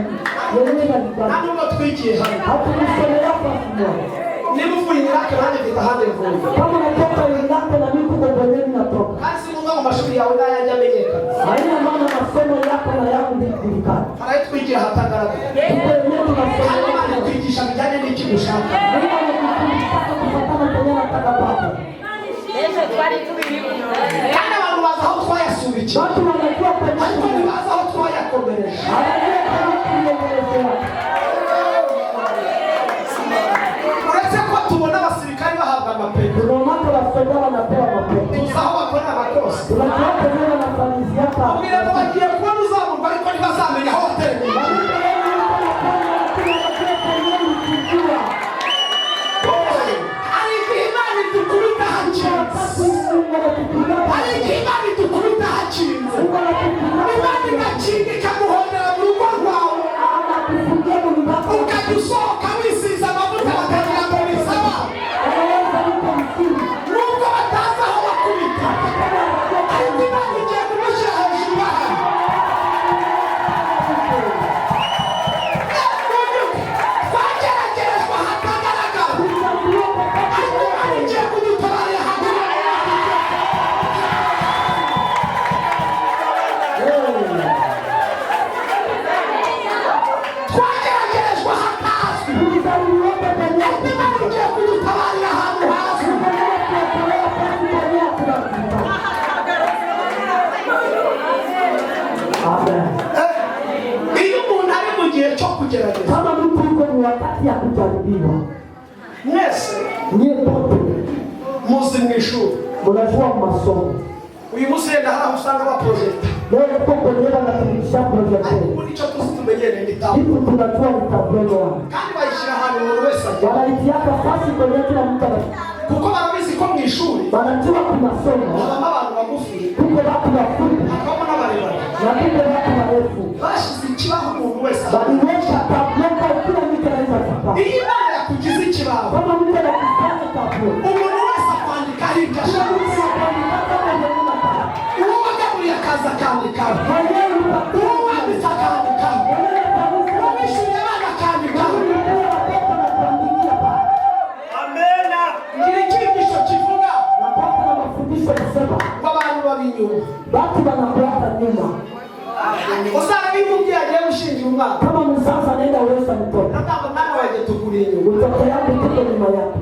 yenyewe na Nta vitabu. nubwo twigiye hano. Hatukusomea fasi moja. Niba uvuye Iraki nanjye mfite ahandi mvuye. Kama unatoka Iraq na mimi kuko kwenye natoka. Kandi si ngombwa mu mashuri yawe n'ayanjye amenyekana. Haina maana masomo yako na yangu ndijulikana. Hari ayo twigira ahatagaragara. Tuko wenyewe Kandi Imana tunasoma. itwigisha bijyanye n'icyo dushaka. Mungu anatufundisha kufuatana kwenye anataka pate. Ejo twari tubirimo. Kandi abantu bazi aho twayasubikiye. Watu wanajua kwenye Ariko ntibazi aho twayakomereje. anajua kwenye tuliendelezea. Uretse ko tubona abasirikari bahabwa amapeti. Tunaonaka wasoda wanapewa mapepo. Tuzi aho bakorera amakosa. Tunajua kwenye wanafanyizia hapa. Ubwira ngo bagiye kubona uzamurwa ariko ntibazamenya aho watereye. Hari igihe Imana idukubita hakinze. Hari igihe Imana idukubita hakinze. Imana igakinga ikaguhondera mu rugo rwawe. Ukajya usohoka wisize amavuta bakagira ngo ni sawa. Nubwo batazi aho bakubita. Ariko Imana igiye kumushyira hejuru bahari. Twageragerejwe ahatagaragara. Ariko Imana igiye kudutabarira ahagaragara. Twageragerejwe ahatazwi. Ariko Imana igiye kudutabarira ahantu hazwi. Amen. Iyo umuntu ari mu gihe cyo kugerageza, Kama mtu yuko ni wakati ya kujaribiwa, mwese nyie pote muzi mu ishuri. mnajua masomo. Uyu munsi yenda hari aho usanga baporojegita. Leo tuko kwenye wanafundisha Ariko projecteur. ubundi icyo tuzi tumenyereye ni taburo. Kitu tunajua ni tablo wao. Kandi bayishyira ahantu umuntu wese agera. Wanaitiaka fasi kwenye kila mtu ana- Kuko barabizi ko mu ishuri wanajua kumasomo. habamo abantu bagufi, Tuko watu wafupi hakabamo n'abarebare. na tuko watu warefu. Bashyize ikibaho umuntu wese agera. Waliweka tablo kwa kila mtu anaweza kupata. Iyo Imana yakugize ikibaho, Kama mtu anakufanya tablo, umuntu wese akwandikaho ibyo kila ashaka. mtu anakuandika kama mwenyewe anataka. Uwo wagaburiye akaza akandikaho. Mwenyewe utakuwa Uwo wanditse akandikaho. mwenyewe utaruhusu. Uwo wishyuriye abana akandikaho. Mwenyewe watoto wanakuandikia pale. Amena. Ngira icyigisho kivuga Napata na mafundisho kusema ngo abantu baba inyuma. watu wanakuata nyuma. Usanga iyo umubyeyi agiye gushingira umwana, Kama mzazi anaenda uweza mtoto, ntabwo mwana wanjye tukuri inyuma. mtoto yako tuko nyuma yako.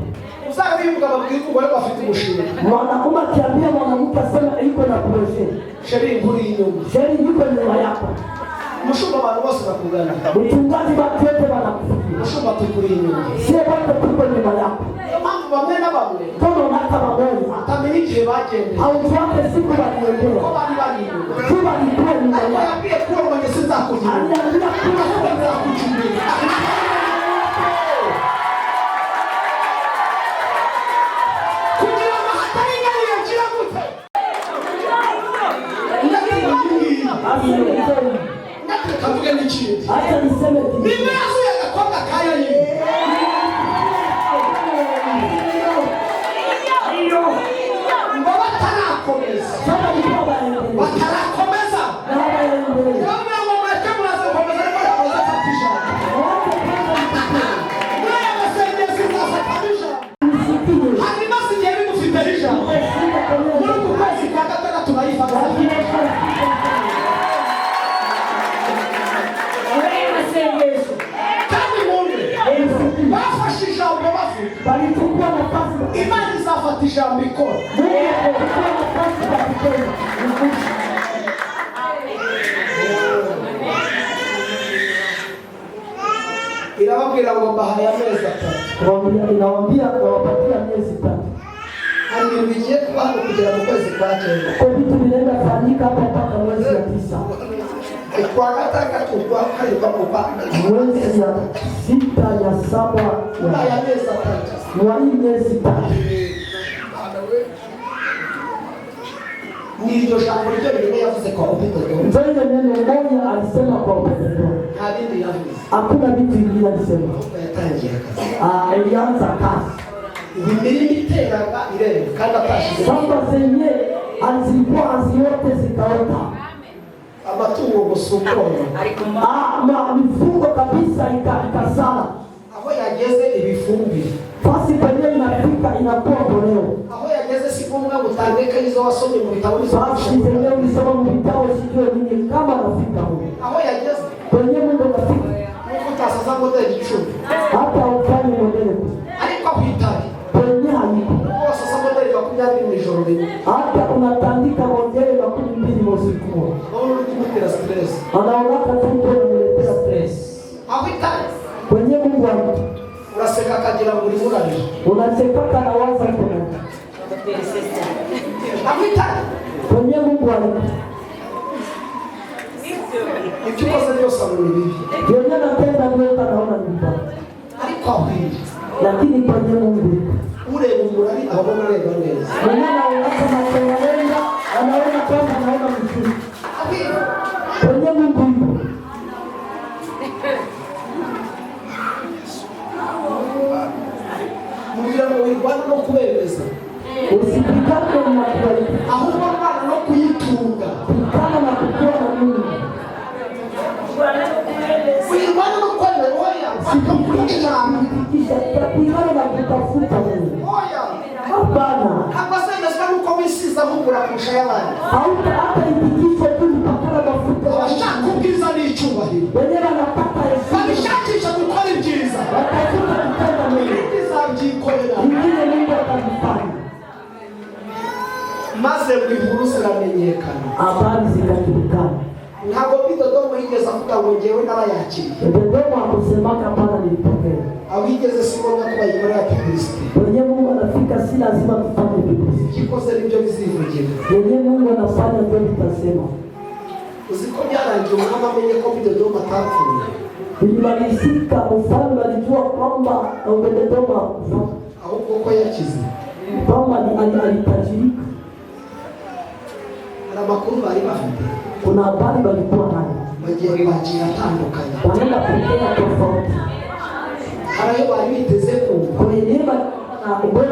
Usanga iyo umugabo abwira umugore ko afite umushinga, Mwanaume akiambia mwanamke asema yuko na projet, chéri nkuri inyuma. chéri yuko nyuma yako. Umushumba abantu bose bakugana. Mchungaji watu wote wanakufikia, Umushumba tukuri inyuma. sie wote tuko nyuma yako. Niyo mpamvu bamwe na bamwe Kama unaka mamoja batamenya igihe bagendeye, hautuache siku kuko waliendea, bari bari inyuma. tu walikuwa nyuma Ariko yako. yabwiye kuba ngo njye sinzakugira inyuma, Aliambia kuwa ahubwo nzakuca imbere. Kugira ngo hataringaniye ngira gute? Ndagira iyi ngiyi. aseme tena, Ndatereka mvuge n'ikindi. acha niseme Nimba kingine. yazuye agakobwa ka Yayiri, ngo batarakomeza, Kama ilikuwa waendelee batarakomeza, na waendelee, bamwe ngo mureke muraza gukomeza ariko ntabwo bazafata ijambo. wote kwanza msikie, Muri aya masengesho nzafatamo ijambo. msikie. Hari imaze igihe bigufiteho ijambo. Umeshinda kwenye Muri uku kwezi kwa gatandatu urayifata. Muri ayo masengesho. Kandi mwumve, Ngo mbahaye amezi 3. Inawaambia nawapatia miezi 3. Hari ibintu bigiye kuba hano kugera mu kwezi kwa 9. Kwa vitu vinaenda fanyika hapa mpaka mwezi wa 9. Ukwa 6, ukwa 7, ukwa mwezi ya 6 ya 7 ya amezi 3. Mwa hii miezi 3. Ni iryo jambo ryonyine yavuze kwa Obededomu. Ndio neno moja alisema kwa Obededomu. Nta bindi yavuze. Hakuna vitu vingine alisema. Yatangiye akazi. Alianza kazi. Imirima iteraga irenga kandi atashize. Shamba zenye azilikuwa aziote zikaota. Amatungo gusa ukorora. Ma mifugo kabisa ikasala. Aho yageze ibifumbire. Fasi penyewe inafika inakuwa boleo. Aho yageze si ngombwa ngo utandike izo wasomye mu bitabo bizo. Fasi zenyewe ulisoma mu bitabo sijui nini kama nafika huko. Aho yageze kwenye Mungu nafika. Nkuko utasaza modeli 10. Hata ufanye modeli. Ariko aho itari. Kwenye haiko. Nkuko wasaza modeli 20 mu ijoro rimwe. Hata unatandika modeli 20 mu siku moja. Wowe uri kumutera stress. Anaona tu unamletea stress. Aho itari. Kwenye Mungu haiko. Uraseka akagira ngo urimo urarira. Unacheka na waza kuna. Aho itari. Kwenye Mungu haiko. Ibyo ukoze byose abona ibibi. Yeye anatenda nyoka naona ni mbaya. Ariko aho iri. Lakini kwenye Mungu iko. Ureba umurari abona areba neza. Mwenye anaona kama anaona kwamba anaona mzuri. Aho iri. Kwenye Mungu iko. Mugira ngo wirwane no kubemeza. Usipigane na kuwaita. Ahubwo rwana no kuyitunga. Pigana na kukua na Mungu. Wirwane no kwemera oya. Kisha pigana na kutafuta Mungu. Oya. Hapana. Ntabwo azemezwa nuko wisiza ahubwo urakurusha y'abandi. Hata itikishe tu mpakana mafuta. Abashaka ubwiza n'icyubahiro. Wenyewe wanataka heshima. Babishakisha gukora ibyiza. Watafuta kutenda mema. Ibindi zabyikorera. Ingine Mungu atabifanya. Maze ngo inkuru ziramenyekana. Habari zikajulikana. Ntabwo Obededomu yigeze avuga ngo njyewe narayakiriye. Obededomu hakusemaka hapana nilipokea. Aho igeze si ngombwa ko bayikorera publicité. Wenyewe Mungu anafika si lazima tufanye publicité. Ibyo ikoze nibyo bizivugira. Wenyewe Mungu anafanya ndio tutasema. Uzi ko byarangiye umwami amenye ko Obededomu atapfuye. Ilimalizika mfalme alijua kwamba Obededomu hakufa. Ahubwo ko yakize. Kwamba alitajirika. Hari amakuru bari bafite. Kuna habari walikuwa nayo. Bagiye kwakira atandukanye. Wanaenda kupokea tofauti. Hari ayo bari biteze kumva. Kwenye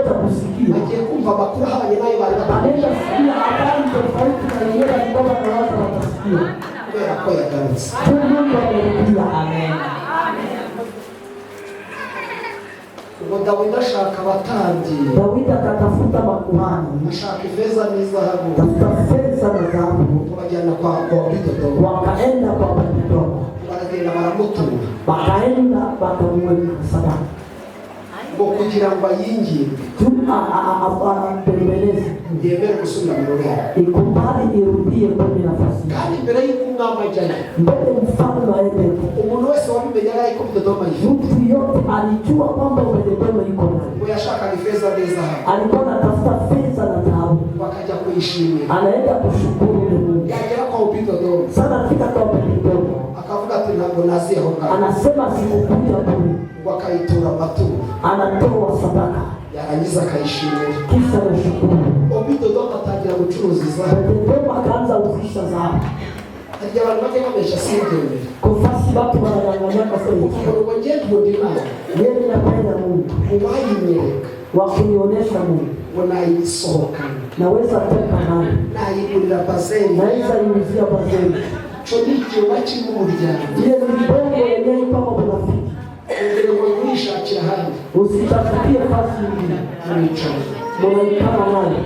na kusikia. Bagiye kumva amakuru ahabanye n'ayo bari Wanaenda kusikia habari tofauti na yenyewe walikuwa wanawaza watasikia. Kubera ko yagarutse. Mungu amerudia. Amen. Ubwo Dawidi ashaka abatambyi. Dawidi akatafuta makuhani. Ashaka ifeza n'izahabu. Tafuta fedha na dhahabu. Bajyana kwa Obededomu. Wakaenda kwa Obededomu. Baragenda baramutura. Bakaenda bakamuweka sadaka. Ngo kugira ngo ayinginge. Apembeleze. Yemere gusubira mu rurembo. Ikubali irudie kwenye nafasi. Kandi mbere y'uko umwami ajyayo. Mbele mfalme aende. Umuntu wese wabimenye yari ko Obededomu ayifite. Mtu yote alijua kwamba Obededomu yuko naye. Ngo yashakaga ifeza n'izahabu. Alikuwa anatafuta fedha na dhahabu. Bakajya kuyishimira. Anaenda kushukuru Mungu. Yagera kwa Obededomu. Sana afika kwa Obededomu. Akavuga ati ntabwo naziye aho ngaho. Anasema sikukuja kule. Ngo akayitura amaturo. Anatoa sadaka. Yarangiza akayishimira. Kisha anashukuru. Obededomu atangira gucuruza izahabu. Obededomu akaanza uzisha dhahabu. Hari abantu bajya babesha simbyemere. Kufasi watu wanadanganyaka sasa. Ngo njye nkunda Imana. Mimi napenda Mungu. Uwayinyereka. Wa kunionyesha Mungu. Ngo nayisohokana. Naweza toka naye. Nayigurira bazeni. Naweza iuzia bazeni. Cyo ni ikinyoma kirimo umuryango. Ile ni bongo yenyewe kama unafiki. Kugira ngo wishakire ahandi. Usitafutie fasi nyingine. Muricara. Munaikana naye.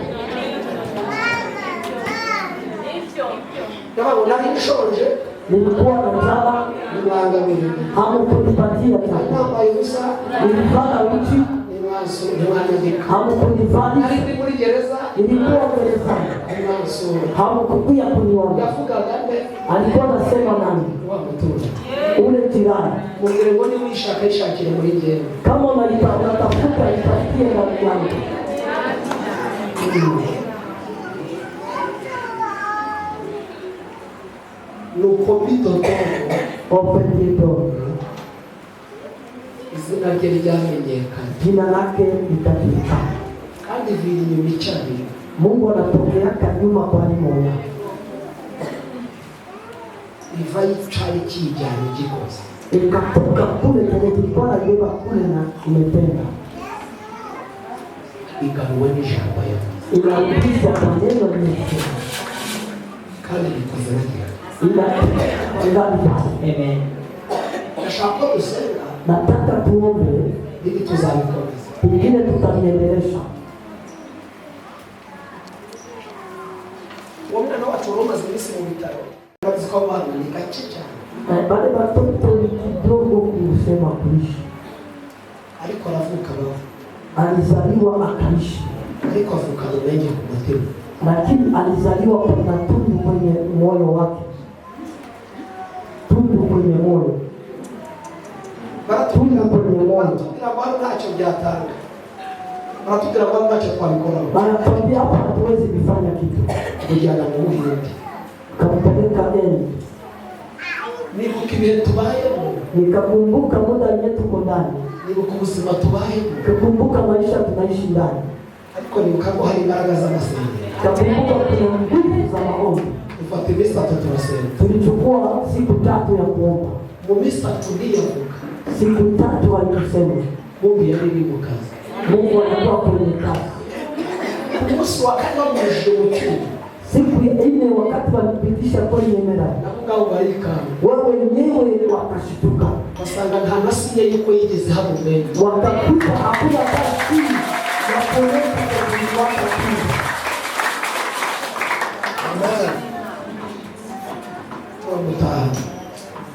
Ndabaga nari nshonje. Nilikuwa na njala. Nimwangaburira. Hamkunipatia chakula. Nambaye ubusa. Nilivaa uchi. Ntimwanyambika. Hamkunivalisha. Nari ndi muri gereza. Nilikuwa gerezani. Ntimwansura. Hamkukuja kuniona. Yavugaga nde? Alikuwa anasema nani? Wa muturanyi. Ule jirani, Mubwire ngo niba uyishaka yishakire muri njyewe. Kama unatafuta itafutie ndani yangu. Nuko Bidodo, Obed-Edom, izina rye ryamenyekanye, jina lake litajulikana. Kandi vira inyuma icabiri. Mungu anatokeaka nyuma kwa limoya, iva y'icari kijyanye gikoze. Ikatoka kule kwenye tulikuwa naibeba kule na imetenda, igaruwe n'ijambo yavuze, inarudishwa kwa neno lililosema, kandi bikoze bagira. Inatenda pale. Ndashaka ko dusenga. Nataka tuombe, ibi tuzabikomeza. Pengine tutaliendelesha. Uwo mwana wacu wari umaze iminsi mu bitaro, urabizi ko abo bana ni gake cyane. Bale batoto ni kidogo kusema kuishi, ariko aravuka abaho. Alizaliwa akaishi, ariko avukana umwenge ku mutima. Lakini alizaliwa kuna tundu kwenye moyo wake, tundu kwenye moyo. Baratubwira baratubwira ngo hano ntacyo byatanga, baratubwira ngo hano ntacyo twabikoraho. Wanatuambia hapa hatuwezi kufanya kitu. Kujyana mu Buhinde. Kampeleka Eni. Nibuka ibihe tubayemo. Nikakumbuka muda wenyewe tuko ndani, nibuka ubuzima tubayemo, nikakumbuka maisha tunaishi ndani, ariko nibuka ko hari imbaraga z'amasengesho. Nikakumbuka kuna nguvu za maombi. Dufata iminsi itatu turasenga. Tulichukua siku 3 ya kuomba. Mu minsi itatu ntiyavuga. Siku 3 walitusema. Mungu yari iri mu kazi. Mungu alikuwa kwenye kazi. Ku munsi wa kane bamubujije mu cyuma, Siku ya 4 wakati walipitisha kwenye mera, nabo ubwabo barikanga. Wao wenyewe wakashtuka, basanga nta na sinye y'uko yigeze haba umwenda. Wakakuta hakuna hata siri ya kuonyesha kwa mwili wake siri. Amen. Turamutaha.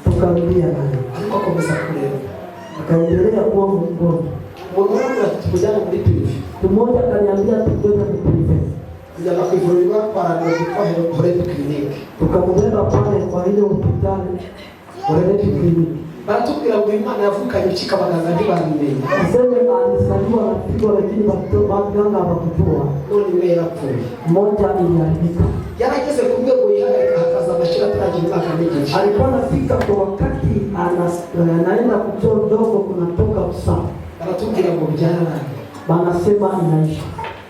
Tukarudia naye. Ariko akomeza kureba. Akaendelea kuwa mgonjwa. Umuntu aramubwira ati tumujyane muri prive. Mmoja akaniambia tukwenda mu prive. Tujyana ku ivuriro twarangira ryitwa Horeb Clinic. Tukamubeba pale kwa ile hospitali Horeb Clinic. Baratubwira ngo Imana yavukanye impyiko abaganga ntibabimenya. Aseme alizaliwa na figo lakini waganga hawakujua. None imwe yarapfuye. Moja iliharibika. Yarageze ku rwego yihagarika hakaza amashyira ataragira umwaka n'igice. Alikuwa anafika kwa wakati anaenda kutoa ndogo kunatoka usaha. Baratubwira ngo byararangiye. Wanasema inaisha.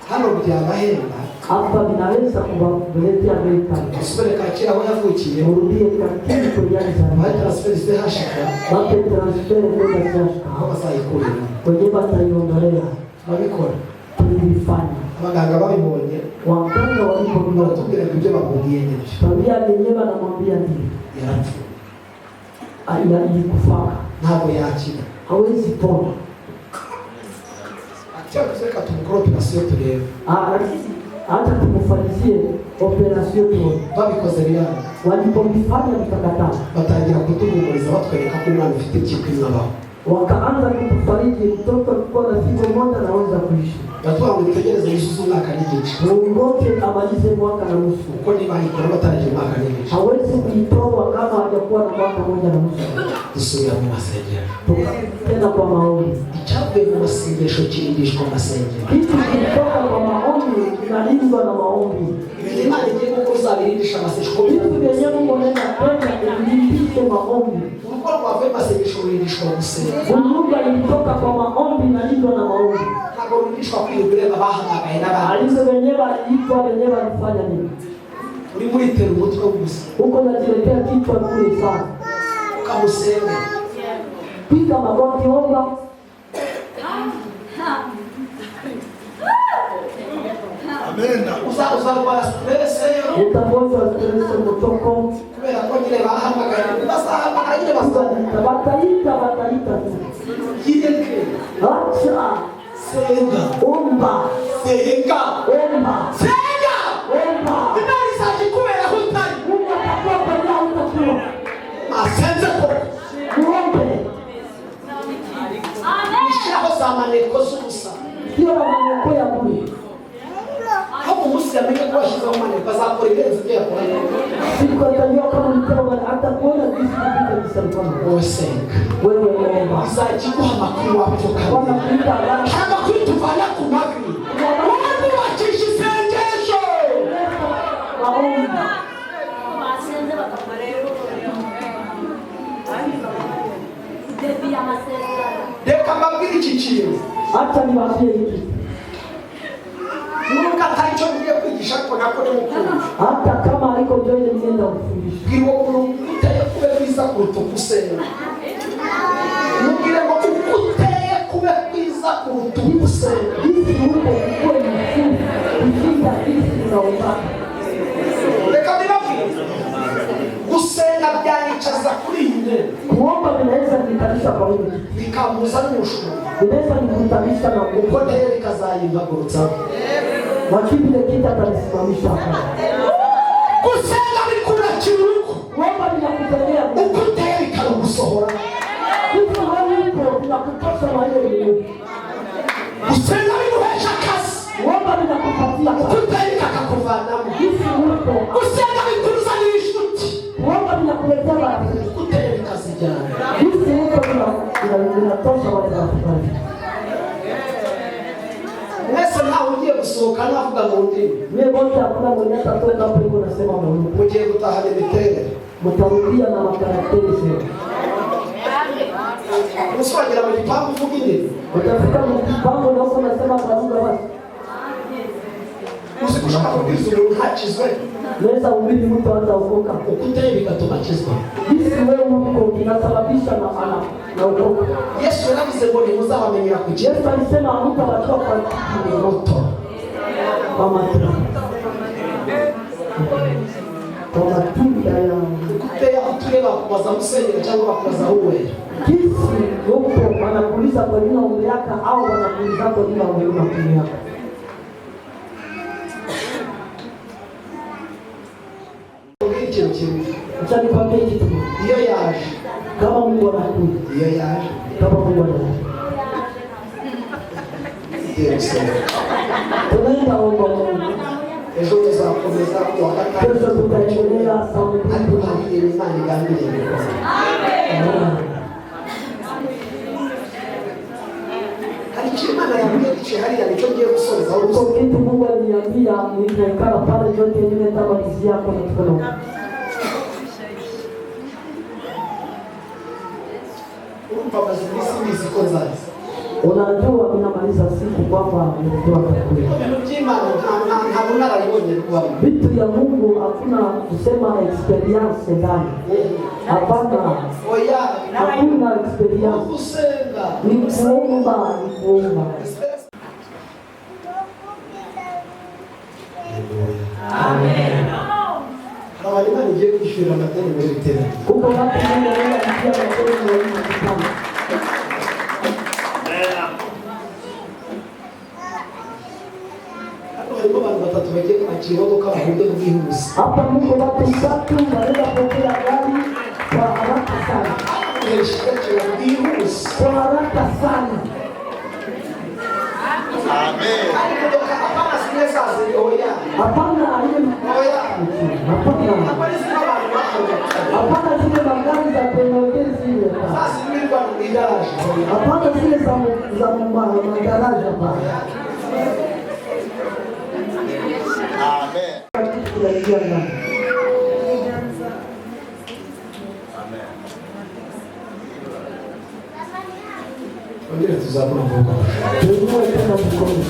Hano byabahenda. Hapa vinaweza kuwaletea bei kali. Dusubire Kacyiru aho yavukiye. Murudie Kacyiru kwenye alizaliwa. Bahe transfer CHK. Bape transfer kwenda CHK. Aho bazayikurira. Kwenye bataiondolea. Turabikora. Tulifanya. Abaganga babibonye. Waganga walipoviona. Baratubwira ngo ibyo bakubwiye ni byo. Tabia yenyewe anamwambia ndio. Yarapfuye. Ilikufaka. Ntabwo yakira. Hawezi pona. Ati reka tumukore operasiyo turebe. Acha tumufanyie operasiyo tuone. Babikoze biranga. Walipolifanya vikakataa. Batangira kuduhumuriza batwereka ko umwana ufite impyiko imwe abaho. Wakaanza kutufariji, mtoto alikuwa na figo moja anaweza kuishi. Batubwira ngo dutegereze yuzuze umwaka n'igice. Mungoje amalize mwaka na nusu. Kuko niba ayikora bataragira umwaka n'igice. Hawezi kuitoa kama hajakuwa na mwaka moja na nusu. Dusubira mu masengesho. Tena kwa maombi. Icyavuye mu masengesho kirindishwa amasengesho. Kitu kilitoka kwa maombi kinalindwa na maombi. Ibintu Imana igiye gukora uzabirindisha amasengesho. Vitu vyenye Mungu anaenda kwenda ilindishe maombi. Urugo rwavuye mu masengesho rurindishwa gusenga. Urugo lilitoka kwa maombi inalindwa na maombi. Ntabwo rurindishwa kwirirwa ureba abahamagaye n'abandi. Alizo wenyewe waliitwa wenyewe walifanya nini? Urimo uritera umutwe gusa. Uko unajiletea kichwa kule sana. Ukamusenga. Piga magoti, omba. Amen. Uzarwara stress. Utagonjwa stress mtoko. Kubera ko nyine bahamagaye, bazahamagara nyine bazahamagara. Bataita, bataita tu. Yireke. Acha. Senga. Omba. Senga. Omba. Senga. Omba. Imana izajya ikubera aho utari. Mungu atakuwa kwenye utakuwa. Asenze ko. Muombe. Ishyiraho za maneko z'ubusa. Sio maneko ya bure. Aho umunsi yamenye ko washyizeho maneko azakora ibirenze ibyo yakora. Siku atajua kama ulitoa maneko, atakuona jinsi kupita jinsi alikuwa. Wowe senga. Wewe omba. Izajya iguha amakuru wapfukamye. Wanakuita habari. Hari amakuru tuvana ku mavi. Wowe wubakisha isengesho. Maombi. Basenze bakakora. Debi amasezerano. Reka mbabwire iki kintu. Hata niwaambie hiki. Nubwo atari cyo ngiye kwigisha, ariko nako ni mukuru. Hata kama aliko ndio ile nienda kufundisha. Bwira uwo muntu uteye kube kwiza kuruta uko usenga. Mubwire ngo uko uteye kube kwiza kuruta uko usenga. Jinsi uko ukuwe mzuri kushinda jinsi unaomba. Reka mbibabwire, gusenga byanyicaza kuri iyi ntebe, Kuomba vinaweza kunikalisha kwa wingi. bikambuza n'umushumba, Vinaweza nikutanisha na uko Mungu. nteye bikazayimpagurutsaho. Na kile kitu atanisimamisha hapa. Gusenga bikubakira urugo. Kuomba vinakutendea Mungu. Uko uteye bikarugusohora. Jinsi wewe uko vinakutosha na ile Mungu. Gusenga biguhesha akazi. Kuomba vinakupatia Uko kazi. uteye bikakakuvanamo. Jinsi uko. Gusenga bikuzanira inshuti. Kuomba vinakuletea marafiki. Uko uteye bikazijyana. Jinsi uko vinatosha wale marafiki. Mwese ntawe ugiye gusohoka navuga mu ndimi. Mie wote hakuna mwenye atatoka hapo yuko nasema Mungu. Mugiye gutahana imiterere. Mtarudia na makarakteri zenu. Umunsi wagera mu gipangu uvuga indimi. Utafika mpango na huko nasema kwa lugha basi. Uzi ko ushobora kubwiriza umuntu ntakizwe. Naweza ubiri mtu hataokoka. Uko uteye bigatuma akizwa. Jinsi wewe uko kinasababisha na ana na ukoka. Yesu yaravuze ngo ntimuzabamenyera ku kintu. Yesu alisema hamtawajua kwa Imbuto. kwa matunda. Kwa matunda yao. Uko uteye aho utuye bakubaza musenyeri cyangwa bakubaza aho uwera. Jinsi uko wanakuuliza kwa nini umeaka au wanakuuliza kwa nini umeaka. Ubwira ikintu kimwe. Acha nikwambie kitu. Iyo yaje, Kama Mungu anakuja, iyo yaje, kama Mungu anakuja. igiye gusenga. Tunaenda omba Mungu. Ejo tuzakomeza ku wa gatanu. Kesho tutaendelea saa Ariko mbili. hari ibintu Imana igambiriye gukora. Hari icyo Imana yambwiye giciye hariya, nicyo ngiye gusorezaho Kwa gusa. kitu Mungu aliniambia nilipoikala pale yote nimetamalizia hapo na tukono. Urumva amaze iminsi mbizi ko nzaza. Unajua ninamaliza siku kwamba nilitoa kakuli. Ibintu by'Imana nta bunararibonye bubamo. Vitu ya Mungu hakuna kusema experience ndani. Hapana, Oya, hakuna experience. gusenga. Ni kuomba, ni kuomba. Hari abantu Imana igiye kwishyurira amadeni muri iri teraniro. Huko watu Mungu anaenda kutia mkono wa Mungu. Hano harimo abantu batatu bagiye kwakira imodoka mu buryo bwihuse. Hapa Mungu watu tatu wanaenda kupokea gari kwa haraka sana. Guhesha agaciro bwihuse. Kwa haraka sana. Kandi imodoka hapana zimwe za zindi, oya. Hapana aliye Oya. hapana. Ntabwo ari zimwe abantu bakoze. Hapana zile magari za kuongea zile. Za zindi birirwa mu igaraje. Oya. Hapana zile za magaraja hapana. Tunaingia ndani. Twongere tuzamure amaboko. Tuinue tena mikono.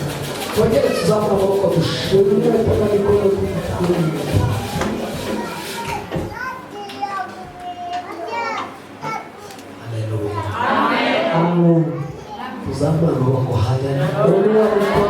Twongere tuzamure amaboko dushime. Tuinue tena mikono kumshukuru Mungu. Haleluya. Amen. Tuzamure amaboko haleluya. Inua mikono.